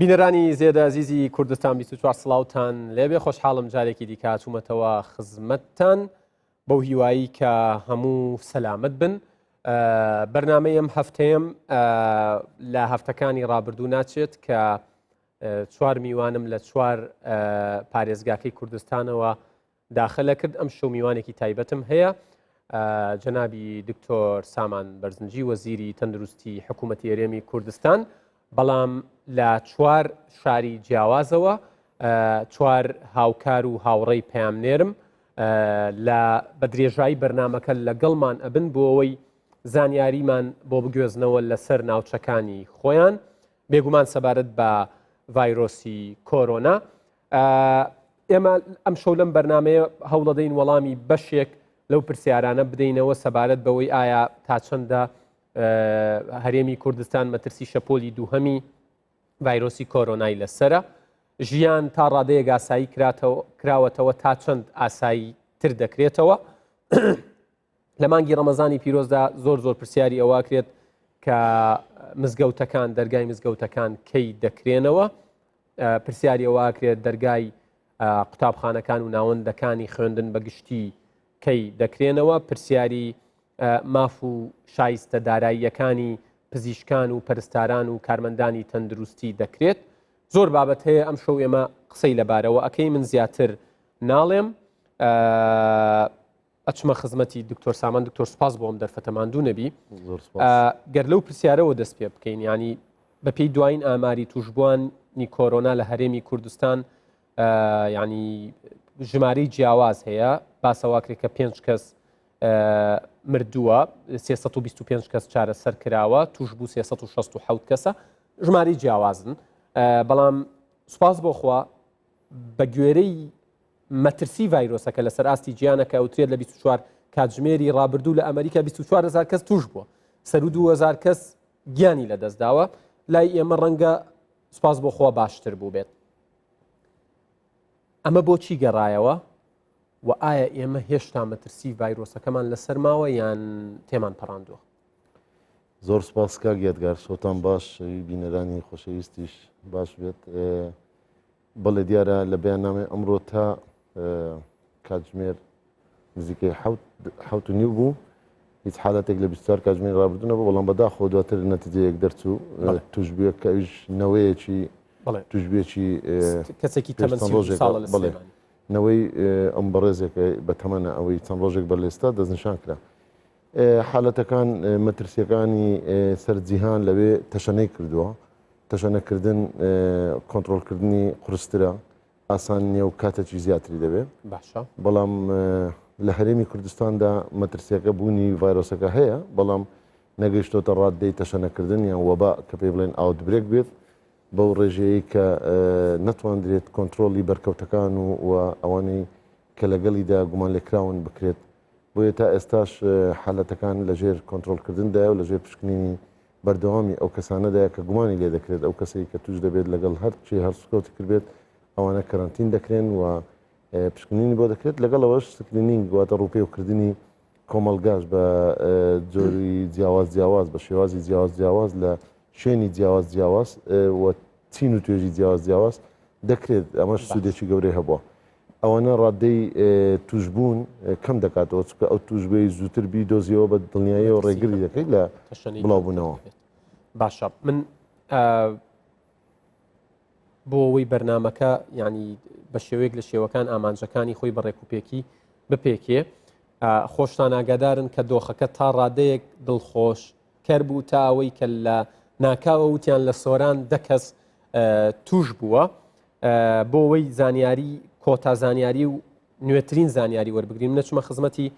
بینەرانی زێدە ئەزیزی کوردستان 24 سڵاوتان لێبێ خۆشحاڵم جارێکی دیکە چوومەتەوە خزمەتتان بەو هیوایی کە هەموو سەلامت بن بەرنامەی ئەم هەفتەیەم لە هەفتەکانی ڕابردوو ناچێت کە چوار میوانم لە چوار پارێزگاکەی کوردستانەوە داخلە کرد ئەم شەو میوانێکی تایبەتم هەیە جەنابی دکتۆر سامان بەرزنجی وەزیری تەندروستی حکوومەتی هەرێمی کوردستان بەڵام لە چوار شاری جیاوازەوە چوار هاوکار و هاوڕێی پەیامنێرم لە بە درێژایی بەرنمەکە لەگەڵمان ئەبن بۆ ئەوەی زانیاریمان بۆ بگوێزنەوە لەسەر ناوچەکانی خۆیان بێگومان سەبارەت بە ڤایرۆسی کۆرۆنا ئێمە ئەم شەو لەم بەرنمەیە هەوڵەدەین وەڵامی بەشێک لەو پرسیارانە بدەینەوە سەبارەت بەوەی ئایا تا چەندە هەرێمی کوردستان مەترسی شەپۆلی دووهەمی ڤایرۆسی کۆرۆنای لەسرە ژیان تا ڕادەیەک ئاسایی کراوەتەوە تا چەند ئاسایی تر دەکرێتەوە لە مانگی ڕەمەزانی پیرۆزدا زۆر زۆر پرسیاری ئەوە کرێت کە مزگەوتەکان دەرگای مزگەوتەکان کەی دەکرێنەوە پرسیاری ئەوە کرێت دەرگای قوتابخانەکان و ناوەندەکانی خوێندن بە گشتی کەی دەکرێنەوە پرسیاری ماف و شایستە داراییەکانی پزیشکان و پەرستاران و کارمەندانی تەندروستی دەکرێت زۆر بابەت هەیە ئەم شەو ئێمە قسەی لەبارەوە ئەەکەی من زیاتر ناڵێم ئەچمە خزمەتی دکتۆر سامان دکتۆر سپاس بۆم دەرفەتە ماندوو نەبی گەر لەو پرسیارەوە دەست پێ بکەین ینی بەپێی دوایین ئاماری توشبووانی کۆرۆنا لە هەرێمی کوردستان ینی ژمارەی جیاواز هەیە باسەواکرێت کە پێنج کەس مردووە 325 کەس چارەسەر کراوە توش بوو 367 کەسە ژمارەی جیاوازن بەڵام سوپاس بۆخوا بە گوێرەی مەترسی ڤایرۆسەکە لەسەر ئاستی جیهانە کە ئەوترێت لە 24 کاتژمێری ڕابردوو لە ئەمریکا 24 هزار کەس توش بووە سەرو 2000 کەس گیانی لەدەستداوە لای ئێمە ڕەنگە سوپاس بۆ خوا باشتر بوو بێت ئەمە بۆچی گەڕایەوە و ئایا ئێمە هێشتا مەترسی ڤایرۆسەکەمان لەسەر ماوە یان تێمان پەڕاندووە؟ زۆر سپاس کاک یادگار شەوتان باش شەوی بینەرانی خۆشەویستیش باش بێت. بەڵێ دیارە لە بەیاننامەی ئەمڕۆ تا کاتژمێر نزیکەی حوت و نیو بوو هیچ حالەتێک لە 24 کاتژمێر ڕابردوو نەبوو بەڵام بەداخەوە دواتر نەتیجەیەک دەرچوو توشبوویەک کە ئەویش نەوەیەکی توشبوویەکی کەسێکی تەمەن ڕۆژێک ساڵە لە بەڵێ نەوەی ئەم بەڕێزێکە بە تەمەنە ئەوەی چەند ڕۆژێک بەر لێستا دەستنیشان کرا حالەتەکان مەترسیەکانی سەر جیهان لەوێ تەشەنەی کردووە تەشەنەکردن کۆنترۆڵکردنی قورسترە، ئاسان نییە و کاتێکی زیاتری دەوێت. باشە. بەڵام لە هەرێمی کوردستاندا مەترسیەکە بوونی ڤایرۆسەکە هەیە، بەڵام نەگەیشتۆتە ڕاددەی تەشەنەکردن یان وەبا کە پێی بڵێن outbreak بێت بەو ڕێژەیەی کە نەتواندرێت کۆنترۆڵی بەرکەوتەکان و و ئەوانەی کە لەگەڵیدا گومانلێکراون بکرێت. بۆیە تا ئێستاش حالەتەکان لەژێر کۆنترۆڵکردندایە و لەژێر پشکنینی بەردەوامی ئەو کەسانەدایە کە گومانی لێ دەکرێت، ئەو کەسەی کە توش دەبێت لەگەڵ هەر چی هەڵسوکەوتی کردبێت ئەوانە کەرەنتین دەکرێن و پشکنینی بۆ دەکرێت، لەگەڵ ئەوەش screening واتە ڕووپێوکردنی کۆمەڵگاش بە جۆری جیاواز جیاواز بە شێوازی جیاواز جیاواز لە شوێنی جیاواز جیاواز و چین و توێژی جیاواز جیاواز دەکرێت ئەمەش سوودێکی گەورەی هەبووە. ئەوانە ڕادەی توشبوون کەم دەکاتەوە چونکە ئەو توشبووی زووتر بیدۆزیەوە بە دڵنیاییەوە ڕێگری دەکەیت لە بڵاوبوونەوە. باشە من بۆ ئەوەی بەرنمەکە ینی بە شێوەیەک لە شێوەکان ئامانجەکانی خۆی بە ڕێکوپێکی بپێکێ خۆشتان ئاگادارن کە دۆخەکە تا ڕادەیەک دڵخۆش کەر بوو تا ئەوەی کە لە ناکاوە وتیان لە سۆران دە کەس توش بووە بۆ ئەوەی زانیاری کۆتا زانیاری و نوێترین زانیاری وەربگرین نەچمە خزمەتی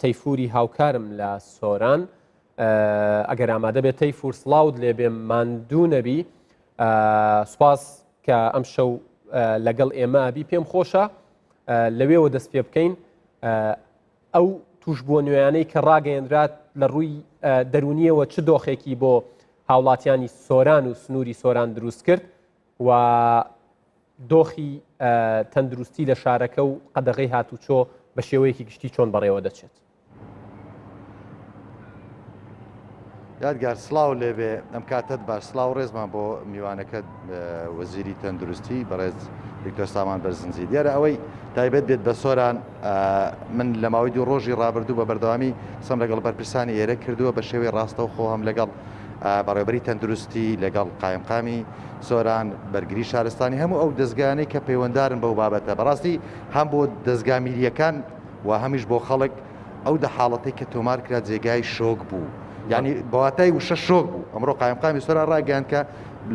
تەیفوری هاوکارم لە سۆران ئەگەر ئامادە بێت تەیفور سڵاوت لێبێ ماندوو نەبی سوپاس کە ئەم شەو لەگەڵ ئێمە بی پێم خۆشە لەوێوە دەست پێ بکەین ئەو توشبووە نوێیانەی کە ڕاگەیەنرا لە ڕووی دەروونییەوە چ دۆخێکی بۆ هاوڵاتیانی سۆران و سنووری سۆران دروست کرد و دۆخی تەندروستی لە شارەکە و قەدەغەی هاتوچۆ بە شێوەیەکی گشتی چۆن بەڕێوە دەچێت؟ یادگار سڵاو لێبێ ئەم کاتەت باش سڵاو ڕێزمان بۆ میوانەکەت وەزیری تەندروستی بەڕێز دکتۆر سامان بەرزنجی دیارە ئەوەی تایبەت بێت بە سۆران من لە ماوەی دوو ڕۆژی ڕابردوو بە بەردەوامی قسەم لەگەڵ بەرپرسانی ئێرە کردووە بە شێوەی ڕاستەوخۆ هەم لەگەڵ بەڕێوەبەری تەندروستی لەگەڵ قایمقامی سۆران بەرگری شارستانی هەموو ئەو دەزگایانەی کە پەیوەندارن بەو بابەتە بەڕاستی هەم بۆ دەزگا میریەکان و هەمیش بۆ خەڵک ئەو دە حاڵەتەی کە تۆمار کرا جێگای شۆک بوو یعنی بەواتای وشە شۆک بوو ئەمڕۆ قایمقامی سۆران ڕاگەیاند کە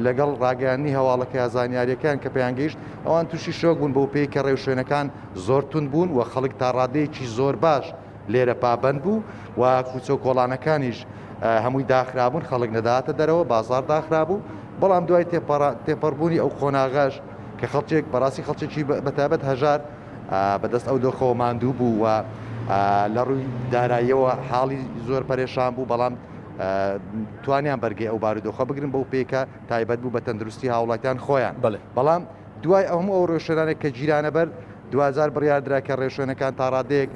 لەگەڵ ڕاگەیاندنی هەواڵەکە یا زانیاریەکان کە پێیان گەیشت ئەوان تووشی شۆک بوون بەو پێی کە ڕێوشوێنەکان زۆر توند بوون و خەڵک تا ڕادەیەکی زۆر باش لێرە پابەند بوو و کوچە و کۆڵانەکانیش هەمووی داخرابوون خەڵک نەداتە دەرەوە بازار داخرابوو بەڵام دوای تێپەڕبوونی ئەو قۆناغەش کە خەڵکێک بەڕاستی خەڵکێکی بەتایبەت هەژار بەدەست ئەو دۆخەوە ماندوو بوو و لە ڕووی داراییەوە حاڵی زۆر پەرێشان بوو بەڵام توانیان بەرگەی ئەو بارودۆخە بگرن بەو پێکە تایبەت بوو بە تەندروستی هاوڵاتیان خۆیان بەڵام دوای ئەو هەموو ئەو ڕێوشوێنانێک کە گیرانە بەر دواجار بڕیاردرا کە ڕێوشوێنەکان تا ڕادەیەک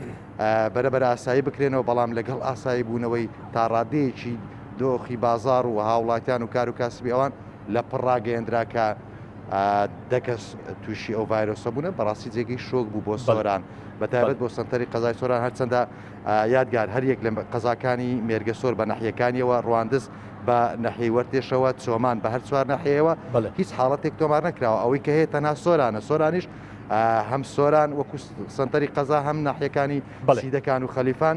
بەرە بەرە ئاسایی بکرێنەوە بەڵام لەگەڵ ئاسایی بوونەوەی تا ڕادەیەکی دۆخی بازاڕ و هاوڵاتیان و کار و کاسبی ئەوان لە پڕ ڕاگەیەندرا کە دە کەس تووشی ئەو ڤایرۆسە بوونە بەڕاستی جێگەی شۆک بوو بۆ سۆران بە تایبەت بۆ سەنتەری قەزای سۆران هەرچەندە یادگار هەریەک لە قەزاکانی مێرگەسۆر بە نەحیەکانیەوە ڕواندز بە نەحیەی وەرتێشەوە چۆمان بە هەر چوار نەحیەوە هیچ حاڵەتێک تۆمار نەکراوە ئەوەی کە هەیە تەنها سۆرانە سۆرانیش هەم سۆران وەکو سەنتەری قەزا هەم ناحیەکانی سیدەکان و خەلیفان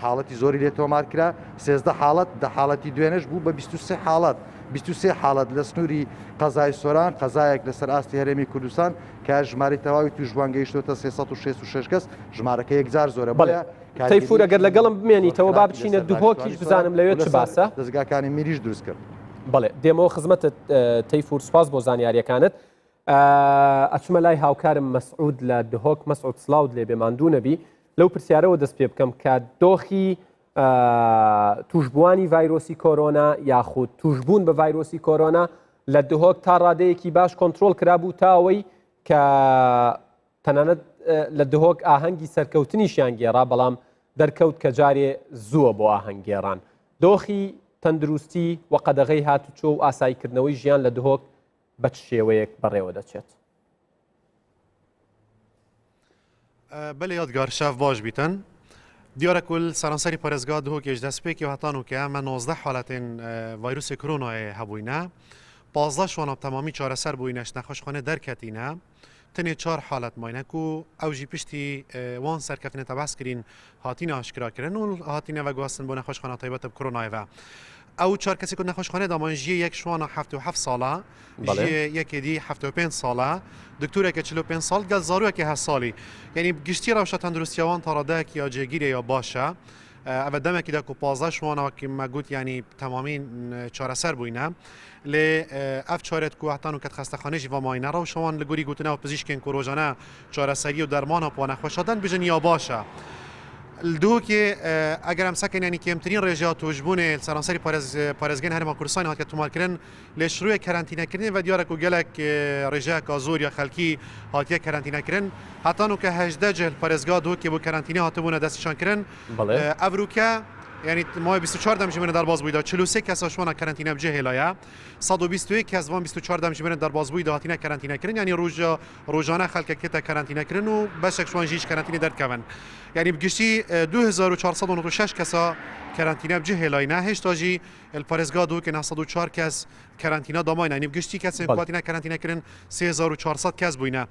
حاڵەتی زۆری لێ تۆمار کرا 13 حاڵەت دە حاڵەتی دوێنێش بوو بە 23 حاڵەت 23 حاڵەت لە سنووری قەزای سۆران قەزایەک لەسەر ئاستی هەرێمی کوردستان کە ژمارەی تەواوی تووشبووان گەیشتۆتە 366 کەس ژمارەکە یەکجار زۆرە بۆیە تەیفور ئەگەر لەگەڵم بمێنیتەوە با بچینە دهۆکیش بزانم لەوێ چ باسە. دەزگاکانی میریش دروست کرد. بەڵێ دێمەوە خزمەتت تەیفور سوپاس بۆ زانیاریەکانت. ئەچمە لای هاوکارم مەسعود لە دهۆک مەسعود سلااوت لێ بێ ماندوو نەبی لەو پرسیارەوە دەست پێ بکەم کە دۆخی توشبووانی ڤایرۆسی کۆرۆنا یاخود توشبوون بە ڤایرۆسی کۆرۆنا لە دهۆک تا ڕادەیەکی باش کۆنتترۆل کرابوو تا ئەوەی کە تەنانەت لە دهۆک ئاهەنگی سەرکەوتنیشیان گێڕا، بەڵام دەرکەوت کە جارێ زووە بۆ ئاهەنگ گێڕان. دۆخی تەندروستی و قەدەغەی هاتوچۆ و ئاساییکردنەوەی ژیان لە دهۆک بە چ شێوەیەک بەڕێوە دەچێت؟ بەلێ یادگار شەف باش بیتن. دیارە ku li seranserî parêzgeha Duhokê ji destpêkê û heta nûke me 19 haletên vîrusê koronayê hebûyne. 15 ji wan bi temamî çareser bûyne ji nexweşxanê derketîne. Tenê çar halet mayne ku ew jî piştî wan serkeftinê te behs kirîn hatîne aşkirakirin û hatîne veguhastin bo nexweşxana taybet bi koronayê ve. Ew çar kesê ku nexweşxanê de man jiyê yek ji wan 77 sal e, jiyê yekê dî 75 sal e, doktoreke 45 sal gel zarokeke 8 salî. Yanî bi giştî rewşa tenduristiya wan ta radeyekî ya cêgîrê ya baş e. Ev e demekî de ku 15 ji wan wekî me got yanî bi temamî çareser bûyne. Lê ev çaret ku heta nû ket xestexanê jî va mayîne rewşa wan li gorî gotina ew pizîşkên ku rojane çareserî û dermana bi wan nexweşa den bijin ya baş e. Li Duhokê eger em sekin yanî kêmtirîn rêjeya tûşbûnê li seranserî parêzgehên Herêma Kurdistanê hatiye tomarkirin lê ji rûyê kerentînekirinê ve diyar e ku gelek rêjeyeka zor ya xelkî hatiye kerentînekirin. Heta nû ke 18 cih li parêzgeha Duhokê bo kerentînê hatibûne destnîşankirin. Ev rûke Yanî maya 24 demjimêrên derbasbûyî de 43 kesa ji wan kerentîne bi cih hêlaye. 121 kes van 24 demjimêrên derbasbûyî de hatine kerentînekirin. Yanî roja rojane xelkek tête kerentînekirin û beşek ji wan jî ji kerentînê derdikevin. Yanî bi giştî 2496 kesa kerentîne bi cih hêlayne. Hêşta jî li parêzgeha Duhokê 904 kes kerentîna damayne. Yanî bi giştî kesên ku hatine kerentînekirin 3400 kes bûyne.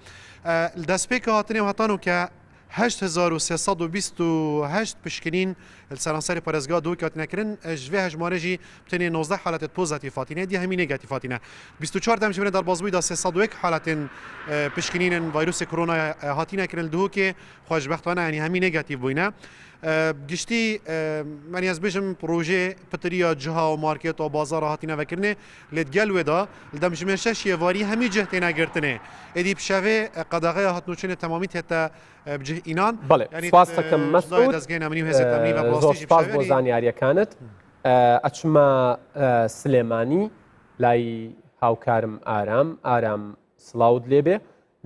Li destpêka hatinê û heta nûke 8328 pişkinîn li seranserê parêzgeha Duhokê hatine kirin, ji vê hejmarê jî bi tenê 19 haletên pozîtîf hatine, dî hemî negatîf hatine. 24 demjimêrên derbasbûyî de 301 haletên pişkinînên vîrusê koronayê hatine kirin li Duhokê, xweşbextane yanî hemî negatîf bûyne. Bi giştî yanî ez bêjim projeyê pitiriya ciha û market û bazara hatine vekirinê lê di gel wê de li demjimêr şeş êvarî hemî cih têne girtinê. Êdî bi şevê qedexeya hatinûçûnê temamî tête bi cih înan. Belê, spas dikim Mesûd. Zor spas بۆ زانیاریەکانت. ئەچمە سلێمانی لای هاوکارم ئارام. ئارام سڵاوت لێبێ.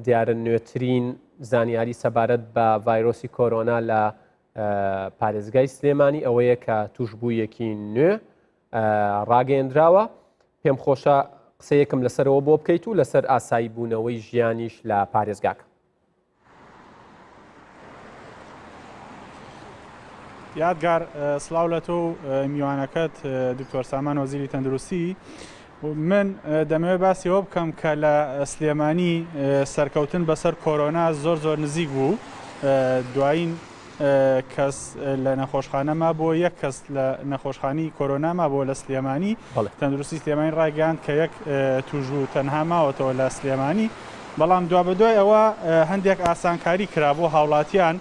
دیارە نوێترین زانیاری سەبارەت بە ڤایرۆسی کۆرۆنا لە پارێزگای سلێمانی ئەوەیە کە توشببوویەکی نوێ. ڕاگەیەندراوە پێم خۆشە قسەیەکم لەسەرەوە بۆ بکەیت و لەسەر ئاسایی بوونەوەی ژیانیش لە پارێزگاکە. یادگار سڵاو لە تۆ و میوانەکەت دکتۆر سامان وەزیری تەندروستی من دەمەوێت باسی ئەوە بکەم کە لە سلێمانی سەرکەوتن بەسەر کۆرۆنا زۆر زۆر نزیک بوو دوایین کەس لە نەخۆشخانە مابووە، یەک کەس لە نەخۆشخانی کۆرۆنا مابووە لە سلێمانی، تەندروستی سلێمانی ڕایگەیاند کە یەک تووشبوو تەنها ماوەتەوە لە سلێمانی، بەڵام دوابەدوای ئەوە هەندێک ئاسانکاری کرا بۆ هاوڵاتیان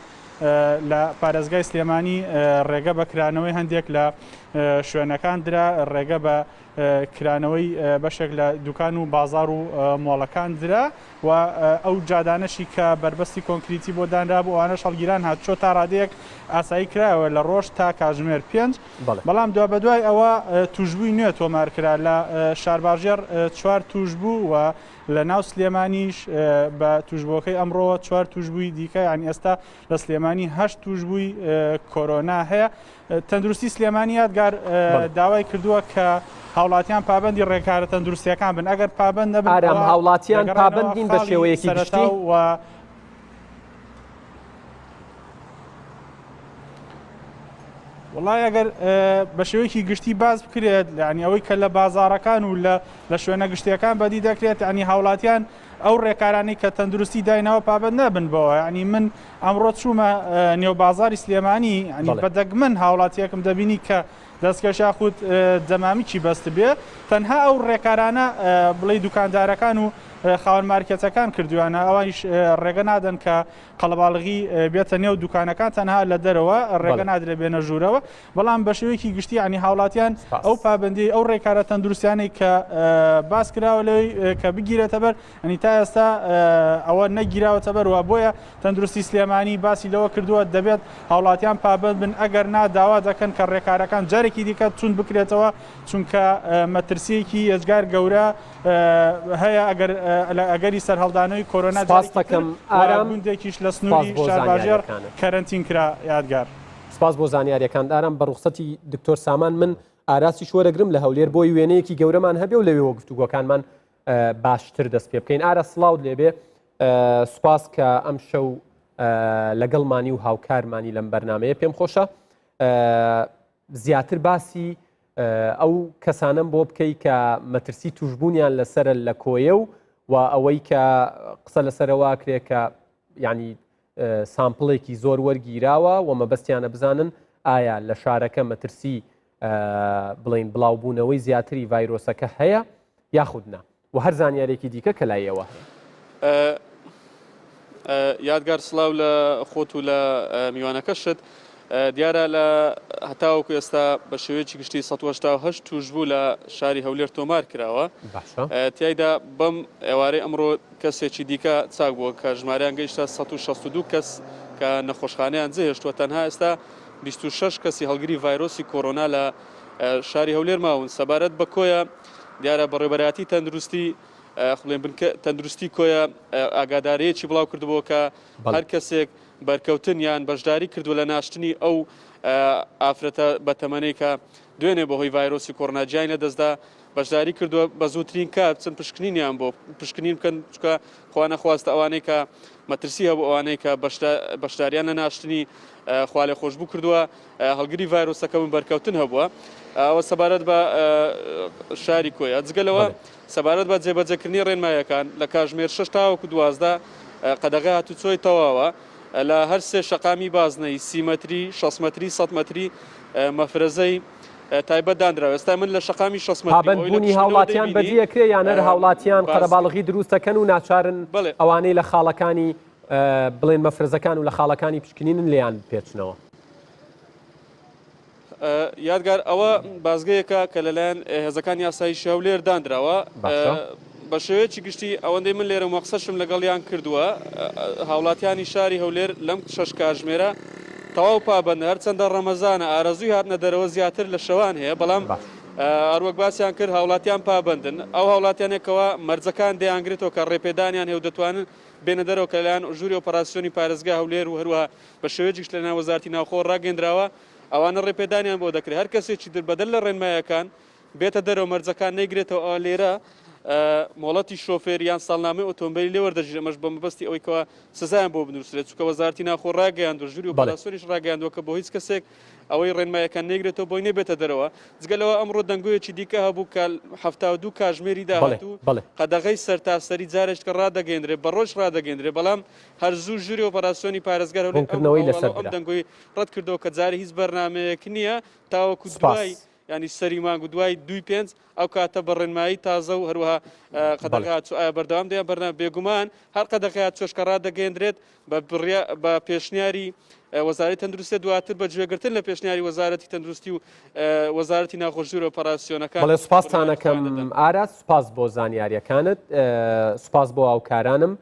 لە پارێزگای سلێمانی ڕێگە بە کرانەوەی هەندێک لە شوێنەکان درا، ڕێگە بە کرانەوەی بەشێک لە دوکان و بازاڕ و مۆڵەکان درا و ئەو جادانەشی کە بەربەستی کۆنکریتی بۆ دانرابوو ئەوانەش هەڵگیران هاتوچۆ تا ڕادەیەک ئاسایی کرایەوە لە ڕۆژ تا کاژمێر پێنج بەڵام دوابەدوای ئەوە توشبووی نوێ تۆمار کرا لە شارباژێڕ چوار توشبوو و لە ناو سلێمانیش بە توشبووەکەی ئەمڕۆوە چوار توشبووی دیکە یان ئێستا لە سلێمانی هەشت توشبووی کۆرۆنا هەیە تەندروستی سلێمانی یادگار داوای کردووە کە هاوڵاتیان پابەندی ڕێکارە تەندروستیەکان بن ئەگەر پابەند نەبن ئارام هاوڵاتیان پابەند نین بە شێوەیەکی گشتی و وڵی ئەگەر بە شێوەیەکی گشتی باز بکرێت یعنی ئەوەی کە لە بازارەکان و لە لە شوێنە گشتیەکان بەدی دەکرێت ینی هاوڵاتیان ئەو ڕێکارانەی کە تەندروستی دایناوە پابەند نابن بەوە یعنی من ئەمڕۆ چوومە نێو بازاری سلێمانی ینی بە دەگمەن هاوڵاتیەکم دەبینی کە دەستکەش یاخود دەمامکی بەست بێ تەنها ئەو ڕێکارانە بڵێ دوکاندارەکان و خاوەن مارکێتەکان کردویانە ئەوانیش ڕێگە نادەن کە قەڵەباڵغی بێتە نێو دوکانەکان تەنها لە دەرەوە ڕێگە نادرێ بێنە ژوورەوە بەڵام بە شێوەیەکی گشتی ینی هاوڵاتیان ئەو پابندی ئەو ڕێکارە تەندروستیانەی کە باس کراوە لەوەی کە بگیرێتە بەر ئەنی تا ئێستا ئەوە نەگیراوەتە بەر وە بۆیە تەندروستی سلێمانی باسی لەوە کردووە دەبێت هاوڵاتیان پابند بن ئەگەر نا داوا دەکەن کە ڕێکارەکان جارێکی دیکە چون بکرێتەوە چونکە مەترسیەکی یەجگار گەورە هەیە ئەگەر لە ئەگەری سەرهەڵدانەوەی کۆرۆنا سپاس دەکەم ئارام گوندێکیش لە سنووری شارباژێڕ کەرەنتین کرا یادگار. سپاس بۆ زانیاریەکانت ئارام بە ڕوخسەتی دکتۆر سامان من ئاراسیش وەرەگرم لە هەولێر بۆی وێنەیەکی گەورەمان هەبێ و لەوێوە گفتوگۆکانمان باشتر دەست پێ بکەین ئارا سڵاوت لێبێ سوپاس کە ئەم شەو لەگەڵمانی و هاوکارمانی لەم بەرنمەیە پێم خۆشە زیاتر باسی ئەو کەسانەم بۆ بکەی کە مەترسی توشببوونیان لەسرە لە کۆیە و و ئەوەی کە قسە لەسەرەوە کرێ کە ینی سامپڵێکی زۆر وەرگیراوە و مەبەستیانە بزانن ئایا لە شارەکە مەترسی بڵین بڵاوبوونەوەی زیاتری ڤایرۆسەکە هەیە یاخود نا و هەر زانیارێکی دیکە کە لای ئێوە هەیە. یادگار سڵاو لە خۆت و لە میوانەکەشت. دیارە لە هەتاوەکو ئێستا بە شێوەیەکی گشتی 188 تووشبوو لە شاری هەولێر تۆمار کراوە تیایدا بەم ئێوارەی ئەمڕۆ کەسێکی دیکە چاک بووە کە ژمارەیان گەیشتە 162 کەس کە نەخۆشخانەیان جێهێشتووە تەنها ئێستا 26 کەسی هەڵگری ڤایرۆسی کۆرۆنا لە شاری هەولێر ماون سەبارەت بە کۆیە دیارە بەڕێوەبەرایەتی تەندروستی خڵێن بنکە تەندروستی کۆیە ئاگادارەیەکی بڵاو کردبووە کە هەر کەسێک بەرکەوتن یان بەشداری کردووە لە ناشتنی ئەو ئافرەتە بەتەمەنەی کە دوێنێ بەهۆی ڤایرۆسی کۆرۆنا گیانی لەدەستدا بەشداری کردووە بە زووترین کات بچن پشکنینیان بۆ پشکنین بکەن چکە خوا نەخواستە ئەوانەی کە مەترسی هەبوو ئەوانەی کە بەشداریان لە ناشتنی خوالێ خۆشبوو کردووە هەڵگری ڤایرۆسەکە بن بەرکەوتن هەبووە ئەوە سەبارەت بە شاری کۆیە جگە لەوە سەبارەت بە جێبەجێکردنی ڕێنمایەکان لە کاژمێر 6 تاوەکو 12 قەدەغە هاتوچۆی تەواوە لە هەر سێ شەقامی بازنەی سی مەتری 6 مەتری 100 مەتری مەفرەزەی تایبەت دانراوە ئێستا من لە شەقامی 6 مەتری پابەندبوونی هاوڵاتیان بەدیەکرێ یان هەر هاوڵاتیان قەرەباڵغی دروست دەکەن و ناچارن ئەوانەی لە خاڵەکانی بڵێن مەفرەزەکان و لە خاڵەکانی پشکنینن لێیان بپێچنەوە؟ یادگار ئەوە بازگەیەکە کە لەلایەن هێزەکانی ئاسایشی هەولێر دانراوە بە شێوەیەکی گشتی ئەوەندەی من لێرە مەقسەشم لەگەڵیان کردووە هاوڵاتیانی شاری هەولێر لەم شەش کاژمێرە تەواو پابەندە هەرچەندە ڕەمەزانە ئارەزووی هاتنە دەرەوە زیاتر لە شەوان هەیە بەڵام هەروەک باسیان کرد هاوڵاتیان پابەندن ئەو هاوڵاتیانێکەوە مەرجەکان دەیانگرێتەوە کە ڕێپێدانیان هەیە و دەتوانن بێنە دەرەوە کە لەلایەن ژووری ئۆپەراسیۆنی پارێزگای هەولێر و هەروەها بە شێوەیەکیش لەلایەن وەزارەتی ناوخۆ ڕاگەیەندراوە. ئەوانە ڕێپێدانیان بۆ دەکرێت هەر کەسێکی تر بەدەر لە ڕێنمایەکان بێتە دەرەوە مەرجەکان نەیگرێتەوە ئەوا لێرە مۆڵەتی شۆفێر یان ساڵنامەی ئۆتۆمبیلی لێ وەردەگیرێت ئەمەش بە مەبەستی ئەوەی کەوا سزایان بۆ بنووسرێت چونکە وەزارەتی ناوخۆ ڕاگەیاندووە ژووری ئۆپەراسیۆنیش ڕاگەیاندووە کە بۆ هیچ کەسێک ئەوەی ڕێنمایەکان نەیگرێتەوە بۆی نەبێتە دەرەوە جگە لەوە ئەمڕۆ دەنگۆیەکی دیکە هەبوو کە 72 کاژمێری داهاتوو قەدەغەی سەرتاسەری جارێکتر ڕادەگەیەندرێت بە ڕۆژ ڕادەگەیەندرێت بەڵام هەر زوو ژووری ئۆپەراسیۆنی پارێزگار هەولێر ئەم ڕوونکردنەوەی لەسەر هەواڵە و ئەم درا. دەنگۆی ڕەتکردەوە کە جارێ هیچ بەرنامەیەک نییە تاوەکو سپاس. دوای یانی سەری مانگ و دوای دووی پێنج ئەو کاتە بە ڕێنمایی تازە و هەروەها بەڵێ. قەدەغە هاتوچۆ ئایا بەردەوام دەیان بەرنامە بێگومان هەر قەدەغەی هاتوچۆش کە ڕادەگەیەندرێت بە بڕیا بە پێشنیاری وەزارەتی تەندروستی دواتر بە گوێگرتن لە پێشنیاری وەزارەتی تەندروستی و وەزارەتی ناوخۆ ژوورە ئۆپەراسیۆنەکان بەڵێ بڕیاری سوپاستان خۆیان ئەکەم دەدەن. ئاراس سوپاس بۆ زانیاریەکانت سوپاس بۆ هاوکارانم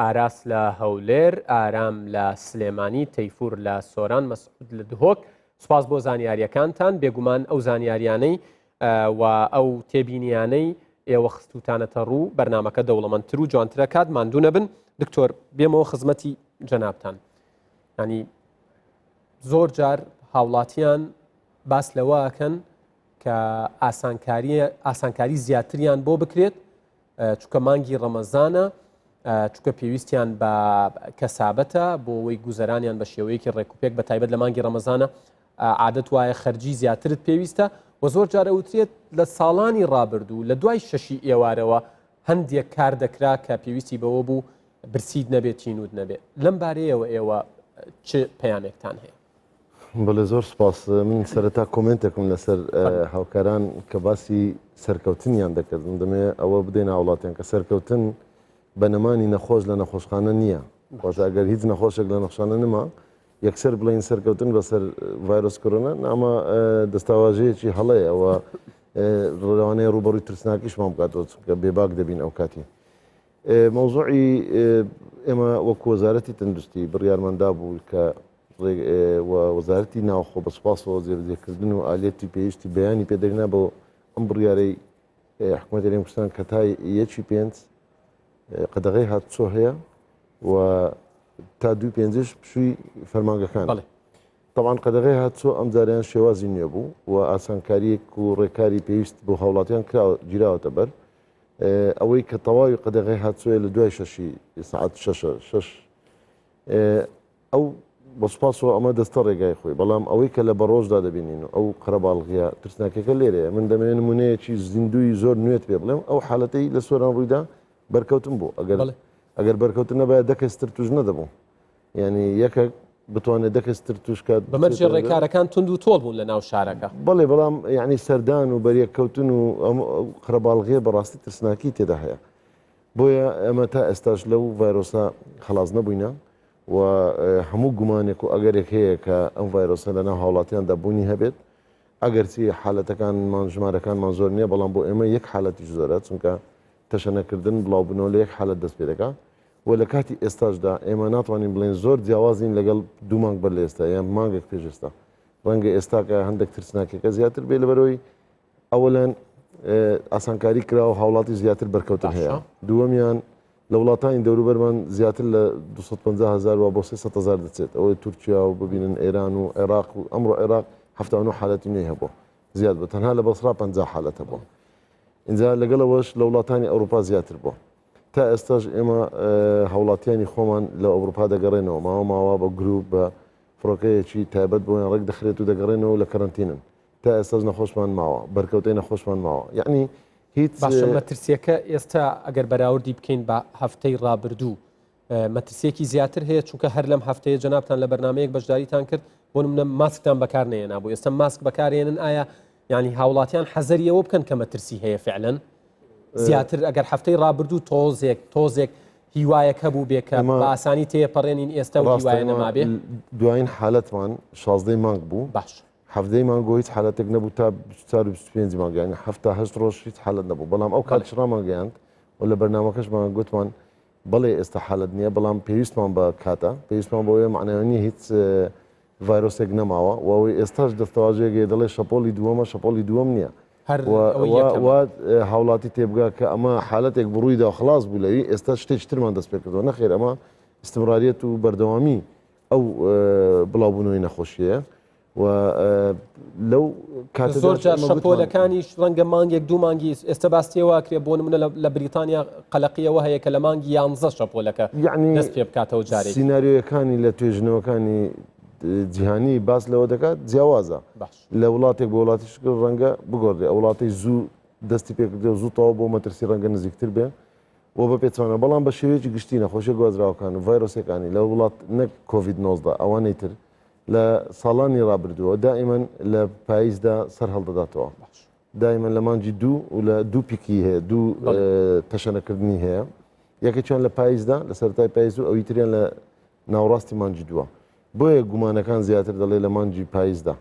ئاراس لە هەولێر، ئارام لە سلێمانی، تەیفور لە سۆران، مەسعود لە دهۆک، سوپاس بۆ زانیاریەکانتان، بێگومان ئەو زانیاریانەی و ئەو تێبینیانەی ئێوە خستوتانەتە ڕوو بەرنامەکە دەوڵەمەندتر و جوانترەکات، ماندوو نەبن. دکتۆر بێمەوە خزمەتی جەنابتان، ینی زۆر جار هاوڵاتیان باس لەوە ئەکەن کە ئاسانکاری ئاسانکاری زیاتریان بۆ بکرێت چونکە مانگی ڕەمەزانە چونکە پێویستیان بە کەسابەتە بۆ ئەوەی گوزەرانیان بە شێوەیەکی ڕێکوپێک بە تایبەت لە مانگی ڕەمەزانە عادەت وایە خەرجی زیاترت پێویستە و زۆر جارە وترێت لە ساڵانی ڕابردوو لە دوای شەشی ئێوارەوە هەندێک کار دەکرا کە پێویستی بەوە بوو برسیت نەبێت تینوت نەبێت لەم بارەیەوە ئێوە چ پەیامێکتان هەیە؟ بەڵێ زۆر سپاس من سەرەتا کۆمێنتێکم لەسەر هاوکاران کە باسی سەرکەوتنیان دەکرد من دەمێ ئەوە بدەین هاوڵاتیان کە سەرکەوتن بە نەمانی نەخۆش لە نەخۆشخانە نییە واتە ئەگەر هیچ نەخۆشێک لە نەخشانە نما یەکسەر بڵین سەرکەوتن بەسەر ڤایرۆس کۆرۆنا نامە دەستاواژەیەکی هەڵەیە ئەوە ڕەوانەیە ڕوبەڕووی ترسناکیشمان بکاتەوە چونکە بێباک دەبین ئەو کاتی مەوزوعی ئێمە وەکو وەزارەتی تەندروستی بڕیارمان دابوو کە وەزارەتی ناوخۆ بە سوپاسەوە جێبەجێکردن و ئالیەتی پێویستی بەیانی پێدەگنا بۆ ئەم بڕیارەی حکوومەتی هەرێمی کوردستان کە تا یەکی پێنج قەدەغەی هاتوچۆ هەیە و تا دووی پێنجش پشووی فەرمانگەکان طبعا قەدەغەی هاتوچۆ ئەم جاریان شێوازی نوێ بوو و ئاسانکاریەک و ڕێکاری پێویست بۆ هاوڵاتیان کراوە گیراوەتە بەر ئەوەی کە تەواوی قەدەغەی هاتوچۆیە لە دوای شەشی سەعات شەشە شەش ئەو بە سوپاسەوە ئەمە دەستە ڕێگای خۆی بەڵام ئەوەی کە لە بەڕۆژدا دەبینین و ئەو قەرەباڵغیە ترسناکەکە لێرەیە من دەمەوێت نمونەیەکی زیندوی زۆر نوێت پێ بڵێم ئەو حالەتەی لە سۆران ڕوویدا بەرکەوتن بوو ئەگەر ئەگەر بەرکەوتن نەبایە دە کەس تر توش نەدەبوو یعنی یەکێک بتوانێت دە کەس تر توش کات بە مەرجێ ڕێکارەکان توند و تۆڵ بوون لە ناو شارەکە. بەڵێ بەڵام یعنی سەردان و بەریەککەوتن و ئەم قەرەباڵغیە بەڕاستی ترسناکی تێدا هەیە بۆیە ئێمە تا ئێستاش لەو ڤایرۆسە خەڵاس نەبووینە و هەموو گومانێک و ئەگەرێک هەیە کە ئەم ڤایرۆسە لەناو هاوڵاتیاندا بوونی هەبێت ئەگەرچی حالەتەکانمان ژمارەکانمان زۆر نییە بەڵام بۆ ئێمە یەک حالەتیش زۆرە چونکە تەشەنەکردن بڵاوبوونەوە لە یەک حالەت دەست پێ دەکا و لە کاتی ئێستاشدا ئێمە ناتوانین بڵێن زۆر جیاوازین لەگەڵ دوو مانگ بەر لە ئێستا یان مانگێک پێش ئێستا ڕەنگە ئێستاکە هەندێک ترسناکەکە زیاتر بێ لەبەرەوەی ئەوەلەن ئاسانکاری کراوە هاوڵاتی زیاتر بەرکەوتن هەیە دووەمیان لە وڵاتانی دەوروبەرمان زیاتر لە 250 هزار و بۆ 300 هزار دەچێت ئەوەی تورکیا و ببینن ئێران و عێراق و ئەمڕۆ عێراق 79 حالەتی نوێی هەبوو زیاد بوو تەنها لە بەسرا 50 حالەت هەبوو اینجا لەگەڵەوەش لە وڵاتانی ئەوروپا زیاتر بووە تا ئێستاش ئێمە هاوڵاتیانی خۆمان لە ئەوروپا دەگەڕێنەوە ماوە ماوە بە گروپ بە فڕۆکەیەکی تایبەت بۆیان ڕێک دەخرێت و دەگەڕێنەوە لە کەرەنتینن تا ئێستاش نەخۆشمان ماوە بەرکەوتەی نەخۆشمان ماوە یعنی هیچ باشە مەترسیەکە ئێستا ئەگەر بەراوردی بکەین بە هەفتەی ڕابردوو مەترسیەکی زیاتر هەیە چونکە هەر لەم هەفتەیە جەنابتان لە بەرنمەیەک بەشداریتان کرد بۆ نمونە ماسکتان بەکار نەهێنابوو ئێستا ماسک بەکارێنن ئایا یعنی هاوڵاتیان حەزەری ئەوە بکەن کە مەترسی هەیە فعلەن زیاتر ئەگەر هەفتەی ڕابردوو تۆزێک تۆزێک هیوایەک هەبوو بێ کە بە ئاسانی تێپەڕێنین ئێستا و هیوایە نەمابێ دوایین حالەتمان شازدەی مانگ بوو باش حەڤدەی مانگ و هیچ حالەتێک نەبوو تا 24 و 25 مانگ یعنی حەفتا هەشت ڕۆژ هیچ حالەت نەبوو بەڵام ئەو کاتیش ڕامانگەیاند و لە بەرنامەکەشمان گوتمان بەڵێ ئێستا حالەت نییە بەڵام پێویستمان بە کاتە پێویستمان بۆیە معناوە نییە هیچ ڤایرۆسێک نەماوە و ئەوەی ئێستاش دەستەواژەیەک هەیە دەڵێ شەپۆلی دووەمە شەپۆلی دووەم نییە هەر ئەوەی یەکەمە. وا هاوڵاتی تێبگا کە ئەمە حالەتێک بڕوویدا و خلاص بوو لەوی ئێستا شتێکی ترمان دەست پێ کردووە نەخێر ئەمە استمراریەت و بەردەوامی ئەو بڵاوبوونەوەی نەخۆشیەیە. و لەو کاتە زۆر جار شەپۆلەکانیش ڕەنگە مانگێک دوو مانگی ئێستا باستیەوە کرێ بۆ نمونە لە بریتانیا قەلەقیەوە هەیە کە لە مانگی یانزە شەپۆلەکە یعنی دەست پێ بکاتەوە جارێک سیناریۆیەکانی لە توێژینەوەکانی جیهانی باس لەوە دەکات جیاوازە باش لە وڵاتێک بۆ وڵاتی شکل ڕەنگە بگۆڕێ ئەو وڵاتی زوو دەستی پێکردێ و زوو تەواو بۆ مەترسی ڕەنگە نزیکتر بێ و بە پێچەوانە بەڵام بە شێوەیەکی گشتی نەخۆشیە گوازراوەکان و ڤایرۆسەکانی لە وڵات نەک کۆڤید 19 ئەوانەی تر لە ساڵانی ڕابردووە دائیمەن لە پاییزدا سەر هەڵدەداتەوە. دائیمەن لە مانگی دوو و لە دوو peak ی هەیە، دوو تەشەنەکردنی هەیە. یەکێکیان لە پاییزدا، لە سەرەتای پاییز و ئەوی تریان لە ناوەڕاستی مانگی دووە. بۆیە گومانەکان زیاتر دەڵێ لە مانگی پاییزدا.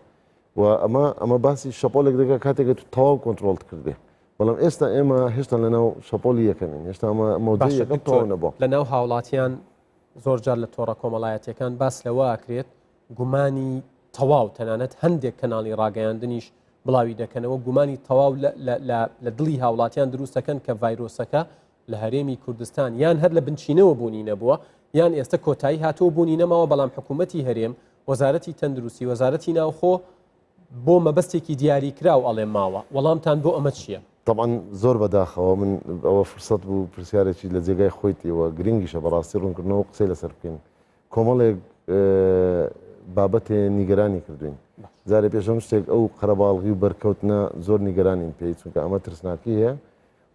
و ئەمە ئەمە باسی شەپۆلێک دەکات کاتێک تو تەواو کۆنترۆڵت کردبێ. بەڵام ئێستا ئێمە هێشتا لەناو شەپۆلی یەکەمین، هێشتا ئەمە مەوجەی یەکەم تەواو نەبووە. لەناو هاوڵاتیان زۆر جار لە تۆڕە کۆمەڵایەتیەکان باس لەوە ئەکرێت گومانی تەواو تەنانەت هەندێک کەناڵی ڕاگەیاندنیش بڵاوی دەکەنەوە گومانی تەواو لە دڵی هاوڵاتیان دروست دەکەن کە ڤایرۆسەکە لە هەرێمی کوردستان یان هەر لە بنچینەوە بوونی نەبووە یان ئێستا کۆتایی هاتووە بوونی نەماوە بەڵام حکوومەتی هەرێم وەزارەتی تەندروستی وەزارەتی ناوخۆ بۆ مەبەستێکی دیاریکراو ئەڵێ ماوە، وەڵامتان بۆ ئەمە چییە؟ تەبعەن زۆر بەداخەوە من ئەوە فرسەت بوو پرسیارێکی لە جێگای خۆیتی و گرنگیشە بەڕاستی ڕوونکردنەوە و قسەی لەسەر بکەین کۆمەڵێک بابەتێ نیگەرانی کردوین جارێ پێش هەموو شتێک ئەو قەرەباڵغی و بەرکەوتنە زۆر نیگەرانین پێی چونکە ئەمە ترسناکی هەیە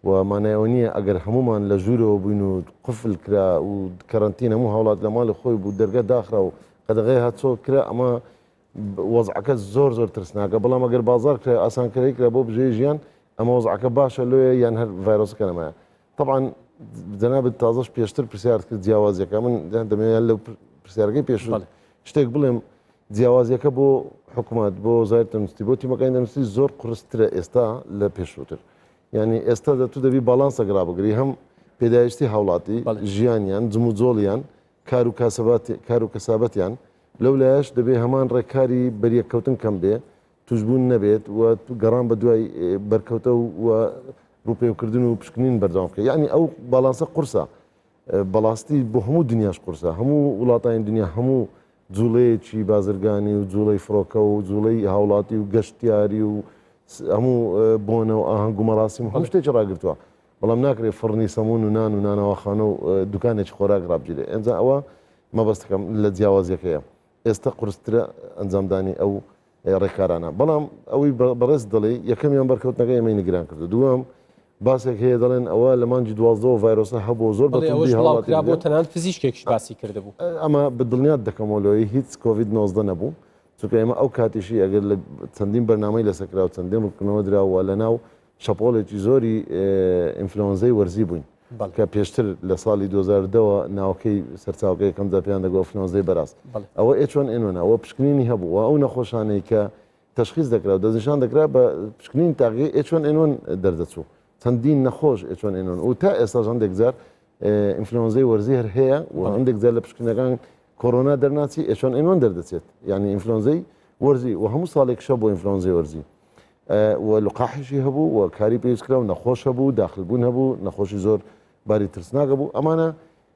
و مانای ئەوە نییە ئەگەر هەمومان لە ژوورەوە بووین و قفل کرا و کەرەنتین هەموو هاوڵات لە ماڵی خۆی بوو دەرگە داخرا و قەدەغەی هاتچۆ کرا ئەمە وەزعەکە زۆر زۆر ترسناکە بەڵام ئەگەر بازار کرا ئاسانکاری کرا بۆ بژێوی ژیان ئەمە وەزعەکە باشە لۆیە یان هەر ڤایرۆسەکە نەمایە طبعا جەنابت تازەش پێشتر پرسیارت کرد جیاوازیەکە من دەمەوێت لەو پرسیارەکەی پێشوو شتێک بڵێم جیاوازیەکە بۆ حکوومەت بۆ وەزارەتی تەندروستی بۆ تیمەکانی تەندروستی زۆر قورسترە ئێستا لە پێشووتر یعنی ئێستا دەتو دەبی باڵانسە ڕابگری هەم پێداویستی هاوڵاتی ژیانیان جموجۆڵیان کار و کار و کەسابەتیان، لەو لایەش دەبێ هەمان ڕێککاری بەریەککەوتن کەم بێ، تووشبوون نەبێت و گەڕان بە دوای بەرکەوتە و ڕووپێوکردن و پشکنین بەردەوام بکە. یەعنی ئەو باڵانسە قورسە، بەڵاستی بۆ هەموو دنیاش قورسە، هەموو وڵاتانی دنیا هەموو جوڵەیەکی بازرگانی و جوڵەی فڕۆکە و جوڵەی هاوڵاتی و گەشتیاری و هەموو بۆنە و ئاهەنگ و مەراسیم هەموو شتێکی ڕاگرتووە. بەڵام ناکرێت فڕنی سەمون و نان و نانەواخانە و دوکانێکی خۆراک ڕابگیرێت ئێنجا ئەوە مەبەستەکەم لە جیاوازیەکەیە ئێستا قورسترە ئەنجامدانی ئەو ڕێکارانە بەڵام ئەوەی بەڕێز دەڵێ یەکەمیان بەرکەوتنەکە ئێمەی نیگران کردو دووەم باسێک هەیە دەڵێن ئەوە لە مانگی دوازدەوە ڤایرۆسە هەبوو زۆر بە توندی هەواڵ بۆ تەنانەت پزیشکێکیش باسی کردبوو ئەمە بە دڵنیات دەکەمەوە لەوەی هیچ کۆڤید 19 نەبوو چونکە ئێمە ئەو کاتیشی ئەگەر لە چەندین بەرنامەی لەسەر کرا و چەندین ڕوونکردنەوە دراوە لە ناو شەپۆڵێکی زۆری ئینفلۆنزەی وەرزی بووین کە پێشتر لە ساڵی 2010ەوە ناوەکەی سەرچاوەکەی یەکەم جار پێیان دەگوت ئینفلۆنزەی بەراز ئەوە H1N1 ئەوە پشکنینی هەبوو و ئەو نەخۆشانەی کە تەشخیص دەکرا و دەستنیشان دەکرا بە پشکنین تاقیگەی H1N1 دەردەچوو چەندین نەخۆش H1N1 و تا ئێستاش هەندێک جار ئینفلۆنزەی وەرزی هەر هەیە و هەندێک جار لە پشکنەکان کۆرۆنا دەرناچی H1N1 دەردەچێت یعنی ئینفلۆنزەی وەرزی و هەموو ساڵێک شە بۆ ئینفلۆنزەی وەرزی و لقاحیشی هەبوو و کاری پێویست کرا و نەخۆش هەبوو داخلبوون هەبوو نەخۆشی زۆر باری ترسناکە بوو ئەمانە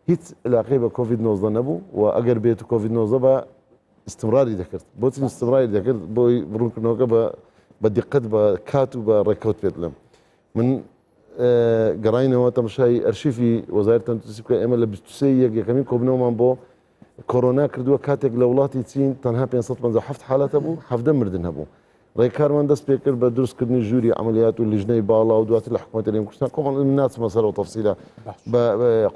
هیچ علاقەی بە کۆڤید 19 نەبوو و ئەگەر بێت و کۆڤید 19 بە استمراری دەکرد بۆچی استمراری دەکرد بۆی ڕوونکردنەوەکە بە بە دیقەت بە کات و بە ڕێککەوت پێت لەم من گەڕاینەوە تەمشای ئەرشیفی وەزارەتی تەندروستی بکە ئێمە لە 23 یەک یەکەمین کۆبنەوەمان بۆ کۆرۆنا کردووە کاتێک لە وڵاتی چین تەنها 557 حالەت هەبوو 17 مردن هەبوو ڕێکارمان دەست پێکرد بە دروستکردنی ژووری عملیات و لیژنەی باڵا و دواتر لە حکوومەت هەرێمی کوردستان کۆمەڵ من ناچمە سەرەوە تەفسیلە بە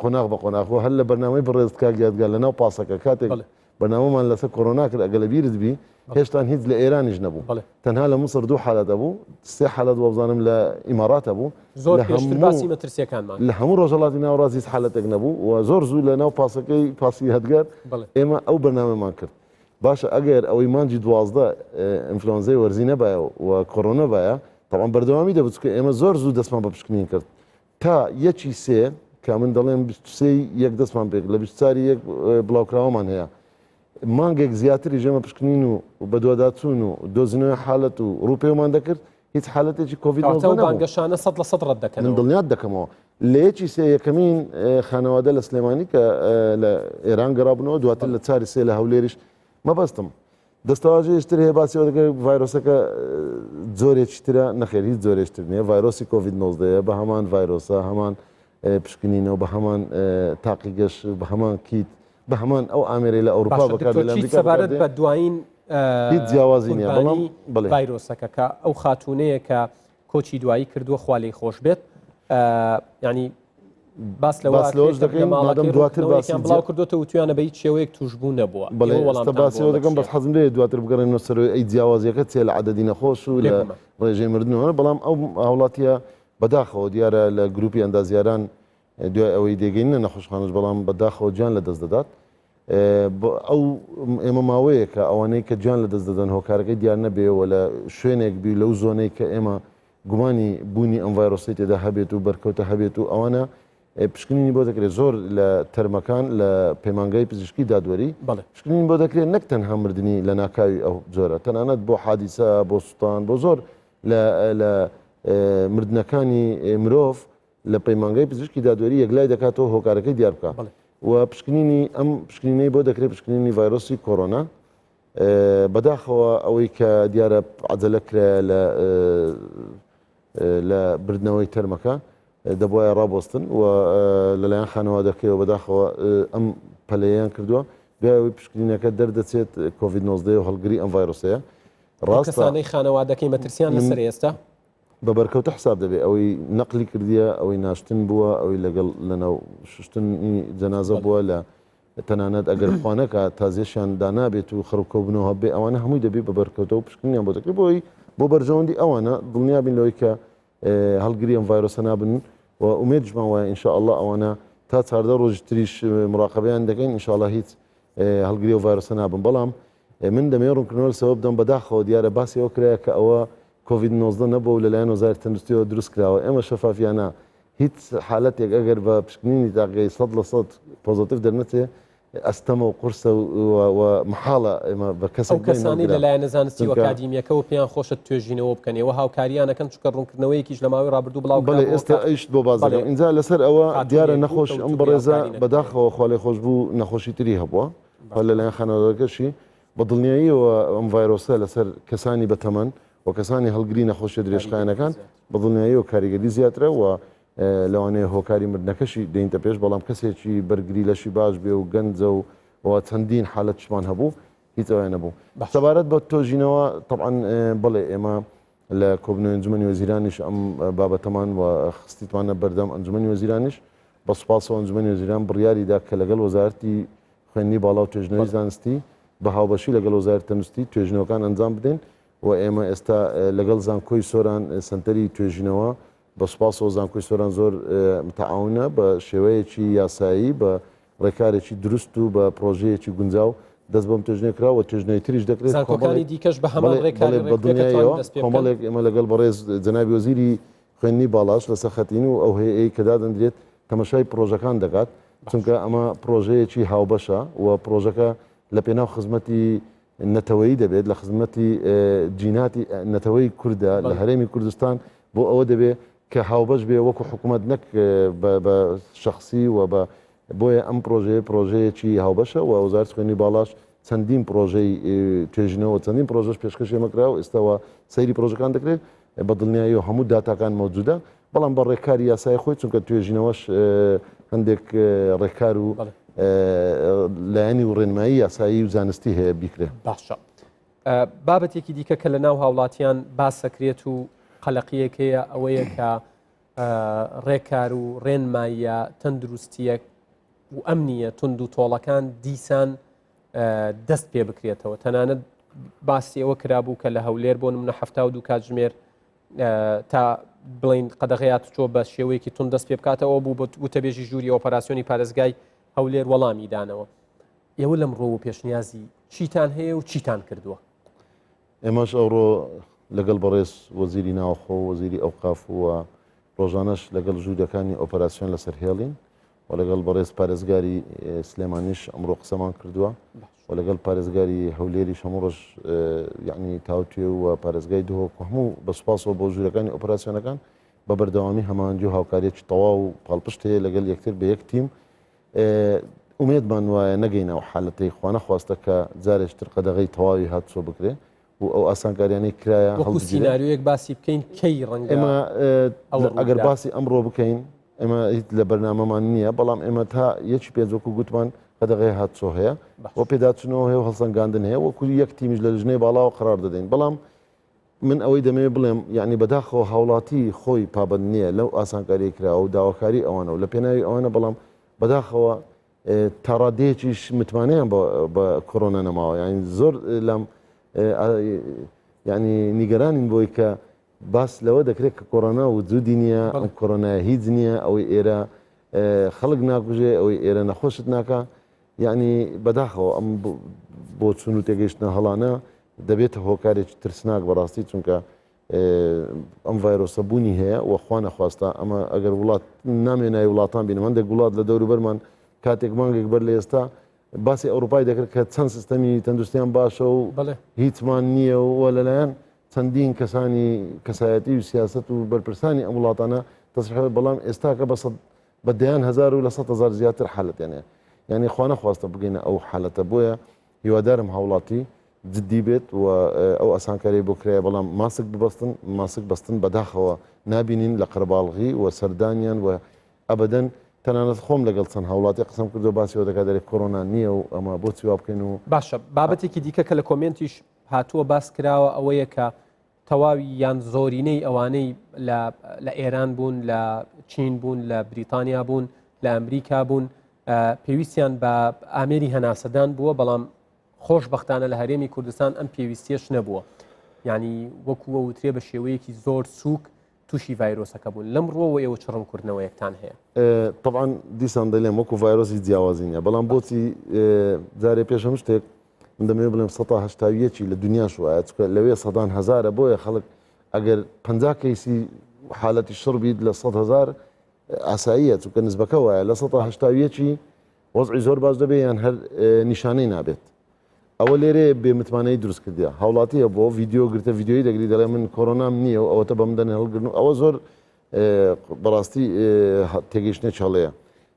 قۆناغ بە قۆناغ و هەر لە بەرنامەی بەڕێز کاک یادگار لە ناو پاسەکە کاتێک بەرنامەمان لەسەر کۆرۆنا کرد ئەگەر لە بیرت بی هێشتان هیچ لە ئێرانیش نەبوو تەنها لە میسر دوو حالەت هەبوو سێ حالەت وابزانم لە ئیمارات هەبوو زۆر پێشتر باسی مەترسیەکانمان لە هەموو ڕۆژهەڵاتی ناوەڕاست هیچ حالەتێک نەبوو و زۆر زوو لە ناو پاسەکەی پاسی یادگار ئێمە ئەو بەرنامەمان کرد باشە ئەگەر ئەوەی مانگی 12 ئینفلۆنزای وەرزی نەبایە و کۆرۆنا بایە تەبعەن بەردەوامی دەبوو چونکە ئێمە زۆر زوو دەستمان بە پشکنین کرد تا یەکی سێ کە من دەڵێم 23 یەک دەستمان پێک لە 24 یەک بڵاوکراوەمان هەیە مانگێک زیاتری ژێمە پشکنین و بەدواداچوون و دۆزینەوەی حالەت و ڕووپێومان دەکرد هیچ حالەتێکی کۆڤید کەواتە ئەو بانگەشانە سەد لە سەد ڕەت دەکەنەوە. من دڵنیات دەکەمەوە لە یەکی سێ یەکەمین خانەوادە لە سلێمانی کە لە ئێران گەڕابوونەوە دواتر لە چاری سێ لە هەولێریش مەبەستم. دەستەواژەیەکی تر هەیە باسی ئەوە دەکات ڤایرۆسەکە جۆرێکی ترە، نەخێر هیچ جۆرێکی تر نییە، ڤایرۆسی کۆڤید 19 یە، بە هەمان ڤایرۆسە، هەمان پشکنینەوە، بە هەمان تاقیگەش، بە هەمان کیت، بە هەمان ئەو ئامێرەی لە ئەوروپا باشە بەکاردێت دکتۆر لە چی ئەمریکا سەبارەت بەکاردێ بە دوایین هیچ جیاوازی نییە بەڵام قوربانی بەڵێ. ڤایرۆسەکە کە ئەو خاتوونەیە کە کۆچی دوایی کردووە خوا لێی خۆش بێت ینی باس لەوە باس لەوەش کە دەکەین مادەم بنەماڵەکەی دواتر باسی ڕوونکردنەوەیەکیان جیا بڵاو کردوێتەوە وتویانە بە هیچ شێوەیەک تووشبوو نەبووە بەڵێ ئێوە ئێستا وەڵامتان باسی بۆ ئەوە ئەمە دەکەم بەس چییە؟ حەزم لێیە دواتر بگەڕێنەوە سەرەوەی ئەی جیاوازیەکە چیە لە عەدەدی نەخۆش و لە بێگومان. ڕێژەی مردن و بەڵام ئەو هاوڵاتیە بەداخەوە دیارە لە گروپی ئەندازیاران دوای ئەوەی دەگەینە نەخۆشخانەش بەڵام بەداخەوە گیان لەدەست دەدات ئەو ئێمە ماوەیەکە ئەوانەی کە گیان لەدەست دەدەن هۆکارەکەی دیار نەبێ و لە شوێنێک بی لەو زۆنەی کە ئێمە گومانی بوونی ئەم ڤایرۆسەی تێدا هەبێت و بەرکەوتە هەبێت و ئەوانە پشکنینی بۆ دەکرێت زۆر لە تەرمەکان لە پەیمانگای پزیشکی دادوەری پشکنین بۆ دەکرێت نەک تەنها مردنی لە ناکاوی ئەو جۆرە تەنانەت بۆ حادیسە بۆ سوتان بۆ زۆر لە مردنەکانی مرۆڤ لە پەیمانگای پزیشکی دادوەری یەکلای دەکاتەوە هۆکارەکەی دیار بکە و پشکنینی ئەم پشکنینەی بۆ دەکرێت پشکنینی ڤایرۆسی کۆرۆنا بەداخەوە ئەوەی کە دیارە عەجەلە کرایە لە لە بردنەوەی تەرمەکە دەبواە ڕابستن و لەلایەن خانەوادەکەیەوە بەداخەوە ئەم پەلەیان کردووە دوای ئەوەی پشکنینەکە دەردەچێت کۆڤید 19 و هەڵگری ئەم ڤایرۆسەیە ڕاستە کەسانەی خانەوادەکەی مەترسیان لەسەر ئێستا بە بەرکەوتە حساب دەبێ ئەوەی نەقلی کردیە ئەوەی ناشتن بووە ئەوەی لەگەڵ لەناو شوشتنی جەنازە بووە لە تەنانەت ئەگەر خوا نەکا تازیەشیان دانابێت و خەڕ کۆبوونەوە هەبێ ئەوانە هەمووی دەبێ بە بەرکەوتە و پشکنینیان بۆ دەکرێت بۆی بۆ بەرژەوەندی ئەوانە دڵنیا بین لەوەی کە هەڵگری ئەم ڤایرۆسە نابن و ئومێدیشمان وایە ان شاء اللە ئەوانە تا 14 ڕۆژی تریش مراقبەیان دەکەین ان شاء اللە هیچ هەڵگری ئەو ڤایرۆسە نابن بەڵام من دەمەوێت ڕوونکردنەوە لەسەوە بدەم بەداخەوە دیارە باسی ئەوە کرایە کە ئەوە کۆڤید 19 نەبووە و لەلایەن وەزارەتی تەندروستیەوە دروست کراوە ئێمە شەفافیانە هیچ حالەتێک ئەگەر بە پشکنینی تاقیگەی 100% پۆزەتیڤ دەرنەچێ ئەستەمە و قورسە و مەحاڵە ئێمە بە کەسێک ئەو بڵێین کەسانەی هەڵگرە لە لایەنە زانستی و چونکە ئەکادیمییەکەوە پێیان خۆشە توێژینەوە بکەن ئێوە هاوکارییان ئەکەن چونکە ڕوونکردنەوەیەکیش لە ماوەی ڕابردوو بڵاو بەڵێ کرابووەوە ئێستا کە ئەیشت بۆ باس بەڵێ دەکەم ئینجا لەسەر ئەوە دیارە خاتوونێک بوو نەخۆش کە ئەم وتووی بەڕێزە هاوکاری نەکرێت. بەداخەوە خوا لێ خۆش بوو نەخۆشی تری هەبووە هەر لەلایەن خانەوادەکەشی بە دڵنیاییەوە ئەم ڤایرۆسە لەسەر کەسانی بەتەمەن و کەسانی هەڵگری نەخۆشیە درێژخایەنەکان بە دڵنیاییەوە کاریگەری زیاترە و لەوانەیە هۆکاری مردنەکەشی دێنتە پێش بەڵام کەسێکی بەرگری لەشی باش بێ و گەنجە و و چەندین حالەتشمان هەبوو هیچ ئەویان نەبوو سەبارەت بە تۆژینەوە طبعا بڵێ ئێمە لە کۆبنەوەی ئەنجومەنی وەزیرانیش ئەم بابەتەمان و خستیتمانە بەردەم ئەنجومەنی وەزیرانیش بە سوپاسەوە ئەنجومەنی وەزیران بڕیاری دا کە لەگەڵ وەزارەتی خوێندنی باڵا و توێژینەوەی زانستی بە هاوبەشی لەگەڵ وەزارەتی تەندروستی توێژینەوەکان ئەنجام بدەین و ئێمە ئێستا لەگەڵ زانکۆی سۆران سەنتەری توێژینەوە بە سوپاسەوە زانکۆی سۆران زۆر متعاونە بە شێوەیەکی یاسایی بە ڕێکارێکی دروست و بە پرۆژەیەکی گونجاو دەست بەم توێژینەوە کرا و توێژینەوەی تریش دەکرێت زانکۆکانی دیکەش بە هەمان ڕێکاری بە دڵنیاییەوە کۆمەڵێک ئێمە لەگەڵ بەڕێز جەنابی وەزیری خوێندنی باڵاش لەسەر خەتین و ئەو هەیئەی کە دادەندرێت تەمەشای پرۆژەکان دەکات چونکە ئەمە پرۆژەیەکی هاوبەشە و پرۆژەکە لە پێناو خزمەتی نەتەوەیی دەبێت لە خزمەتی جیناتی نەتەوەی کوردە لە هەرێمی کوردستان بۆ ئەوە دەبێت کە هاوبەش بێ وەکو حکوومەت نەک بە شخصی و بە بۆیە ئەم پرۆژەیە پرۆژەیەکی هاوبەشە و وەزارەتی خوێندنی باڵاش چەندین پرۆژەی توێژینەوە چەندین پرۆژەش پێشکەش ئێمە کرا و ئێستاوە سەیری پرۆژەکان دەکرێت بە دڵنیاییەوە هەموو داتاکان مەوجودە بەڵام بە ڕێککاری یاسای خۆی چونکە توێژینەوەش هەندێک ڕێککار و لایەنی و ڕێنمایی یاسایی و زانستی هەیە بیکرێ. باشە بابەتێکی دیکە کە لە ناو هاوڵاتیان باسەکرێت و قەلەقیەک هەیە ئەوەیە کە ڕێکار و ڕێنماییە تەندروستیەک و ئەمنیە توند و تۆڵەکان دیسان دەست پێ بکرێتەوە تەنانەت باسی ئەوە کرابوو کە لە هەولێر بۆ نمونە 72 کاتژمێر تا بڵین قەدەغەیات چۆ بە شێوەیەکی تون دەست پێ بکاتەوە بوو وتەبێژی ژووری ئۆپەراسیۆنی پارێزگای هەولێر وەڵامی دانەوە ئێوە لەم ڕۆ و پێشنیازی چیتان هەیە و چیتان کردووە؟ ئێمەش ئەوڕۆ لەگەڵ بەڕێز وەزیری ناوخۆ و وەزیری ئەوقاف و ڕۆژانەش لەگەڵ ژوورەکانی ئۆپەراسیۆن لەسەر هێڵین و لەگەڵ بەڕێز پارێزگاری سلێمانیش ئەمڕۆ قسەمان کردووە و لەگەڵ پارێزگاری هەولێریش هەموو ڕۆژ یعنی تاوتوێ و پارێزگای دهۆک و هەموو بە سوپاسەوە بۆ ژوورەکانی ئۆپەراسیۆنەکان بە بەردەوامی هەماهەنگی و هاوکاریەکی تەواو و پاڵپشت هەیە لەگەڵ یەکتر بە یەک تیم. ئومێدمان وایە نەگەینە ئەو حالەتەی خوانەخواستە کە جارێکی تر قەدەغەی تەواوی هاتوچۆ بکرێ و ئەو ئاسانکاریانەی کرایە وەکو سیناریۆیەک باسی بکەین کەی ڕەنگە ئێمە ئەگەر باسی ئەمڕۆ بکەین ئێمە هیچ لە بەرنامەمان نییە بەڵام ئێمە تا یەکی پێنج وەکو گوتمان قەدەغەی هاتوچۆ هەیە و پێداچوونەوە هەیە و هەڵسەنگاندن هەیە وەکو یەک تیمیش لە لژنەی باڵاوە قەرار دەدەین بەڵام من ئەوەی دەمەوێت بڵێم یعنی بەداخەوە هاوڵاتی خۆی پابند نییە لەو ئاسانکاریی کراوە و داواکاری ئەوانە و لە پێناوی ئەوانە بەڵام بەداخەوە تاڕادەیەکیش متمانەیان بە کۆرۆنا نەماوە یعنی زۆر لەم یعنی نیگەرانین بۆی کە باس لەوە دەکرێت کە کۆرۆنا وجودی نییە ئەم کۆرۆنای هیچ نییە ئەوەی ئێرە خەڵک ناکوژێ ئەوەی ئێرە نەخۆشت ناکە یعنی بەداخەوە ئەم بۆچون و تێگەیشتنە هەڵانە دەبێتە هۆکارێکی ترسناک بەڕاستی چونکە ئەم ڤایرۆسە بوونی هەیە و خوا نەخواستە ئەمە ئەگەر وڵات نامێ ناوی وڵاتان بینم هەندێک وڵات لە دەوروبەرمان کاتێک مانگێک بەر لە ئێستا باسی ئەوروپای دەکرد کە چەند سیستەمی تەندروستیان باشە و هیچمان نییە و لەلایەن چەندین کەسانی کەسایەتی و سیاست و بەرپرسانی ئەم وڵاتانە تەسریح بەڵام ئێستاکە بە بە دەیان هەزار و لە 100 هەزار زیاتر حالەتیان هەیە یعنی خوا نەخواستە بگەینە ئەو حالەتە بۆیە هیوادارم هاوڵاتی جدی بێت و ئەو ئاسانکاریەی بۆ کرایە بەڵام ماسک ببەستن، ماسک بەستن بەداخەوە نابینین لە قەرەباڵغی و سەردانیان و ئەبەدەن تەنانەت خۆم لەگەڵ چەند هاوڵاتی قسەم کردووە باسی ئەوە دەکات دەرێ کۆرۆنا نییە و ئەمە بۆچی وا بکەین و باشە بابەتێکی دیکە کە لە کۆمێنتیش هاتووە باس کراوە ئەوەیە کە تەواوی یان زۆرینەی ئەوانەی لە ئێران بوون لە چین بوون لە بریتانیا بوون لە ئەمریکا بوون پێویستیان بە ئامێری هەناسەدان بووە بەڵام خۆشببختانە لە هەرێمی کوردستان ئەم پێویستیش نەبووە ینی وەکووە وترێ بە شێوەیەکی زۆر سووک تووشی ڤایرۆسەکە بوون لەم ڕوەوە ئێوە چ ڕوونکردنەوەیەکتان هەیە؟ طبعا دیسان دەلێم وەکو ڤایرۆسی جیاوازی نیە بەڵام بۆچی جارێ پێش هەموو شتێک من دەمەوێت بڵێم سەتا هەشتاویەکی لە دنیاش وایە چونکە لەوێ سەدان هەزارە بۆیە خەڵک ئەگەر 50 کەیسی حالەتی شڕ بیت لە 100 هەزار ئاساییە چونکە نزبەکە وایە لە سەتا هەشتاویەکی وەزعی زۆر باش دەبێت یان هەر نیشانەی نابێت ئەوە لێرێ بێ متمانەی دروست کردیە هاوڵاتیە بۆ ڤیددیو گرتە ڤیددیوی دەگری دەڵێ من کۆرۆنام نییە و ئەوەتە بەم دەن هەڵگرن و ئەوە زۆر بەڕاستی تێگەیشتنێکی هەڵەیە.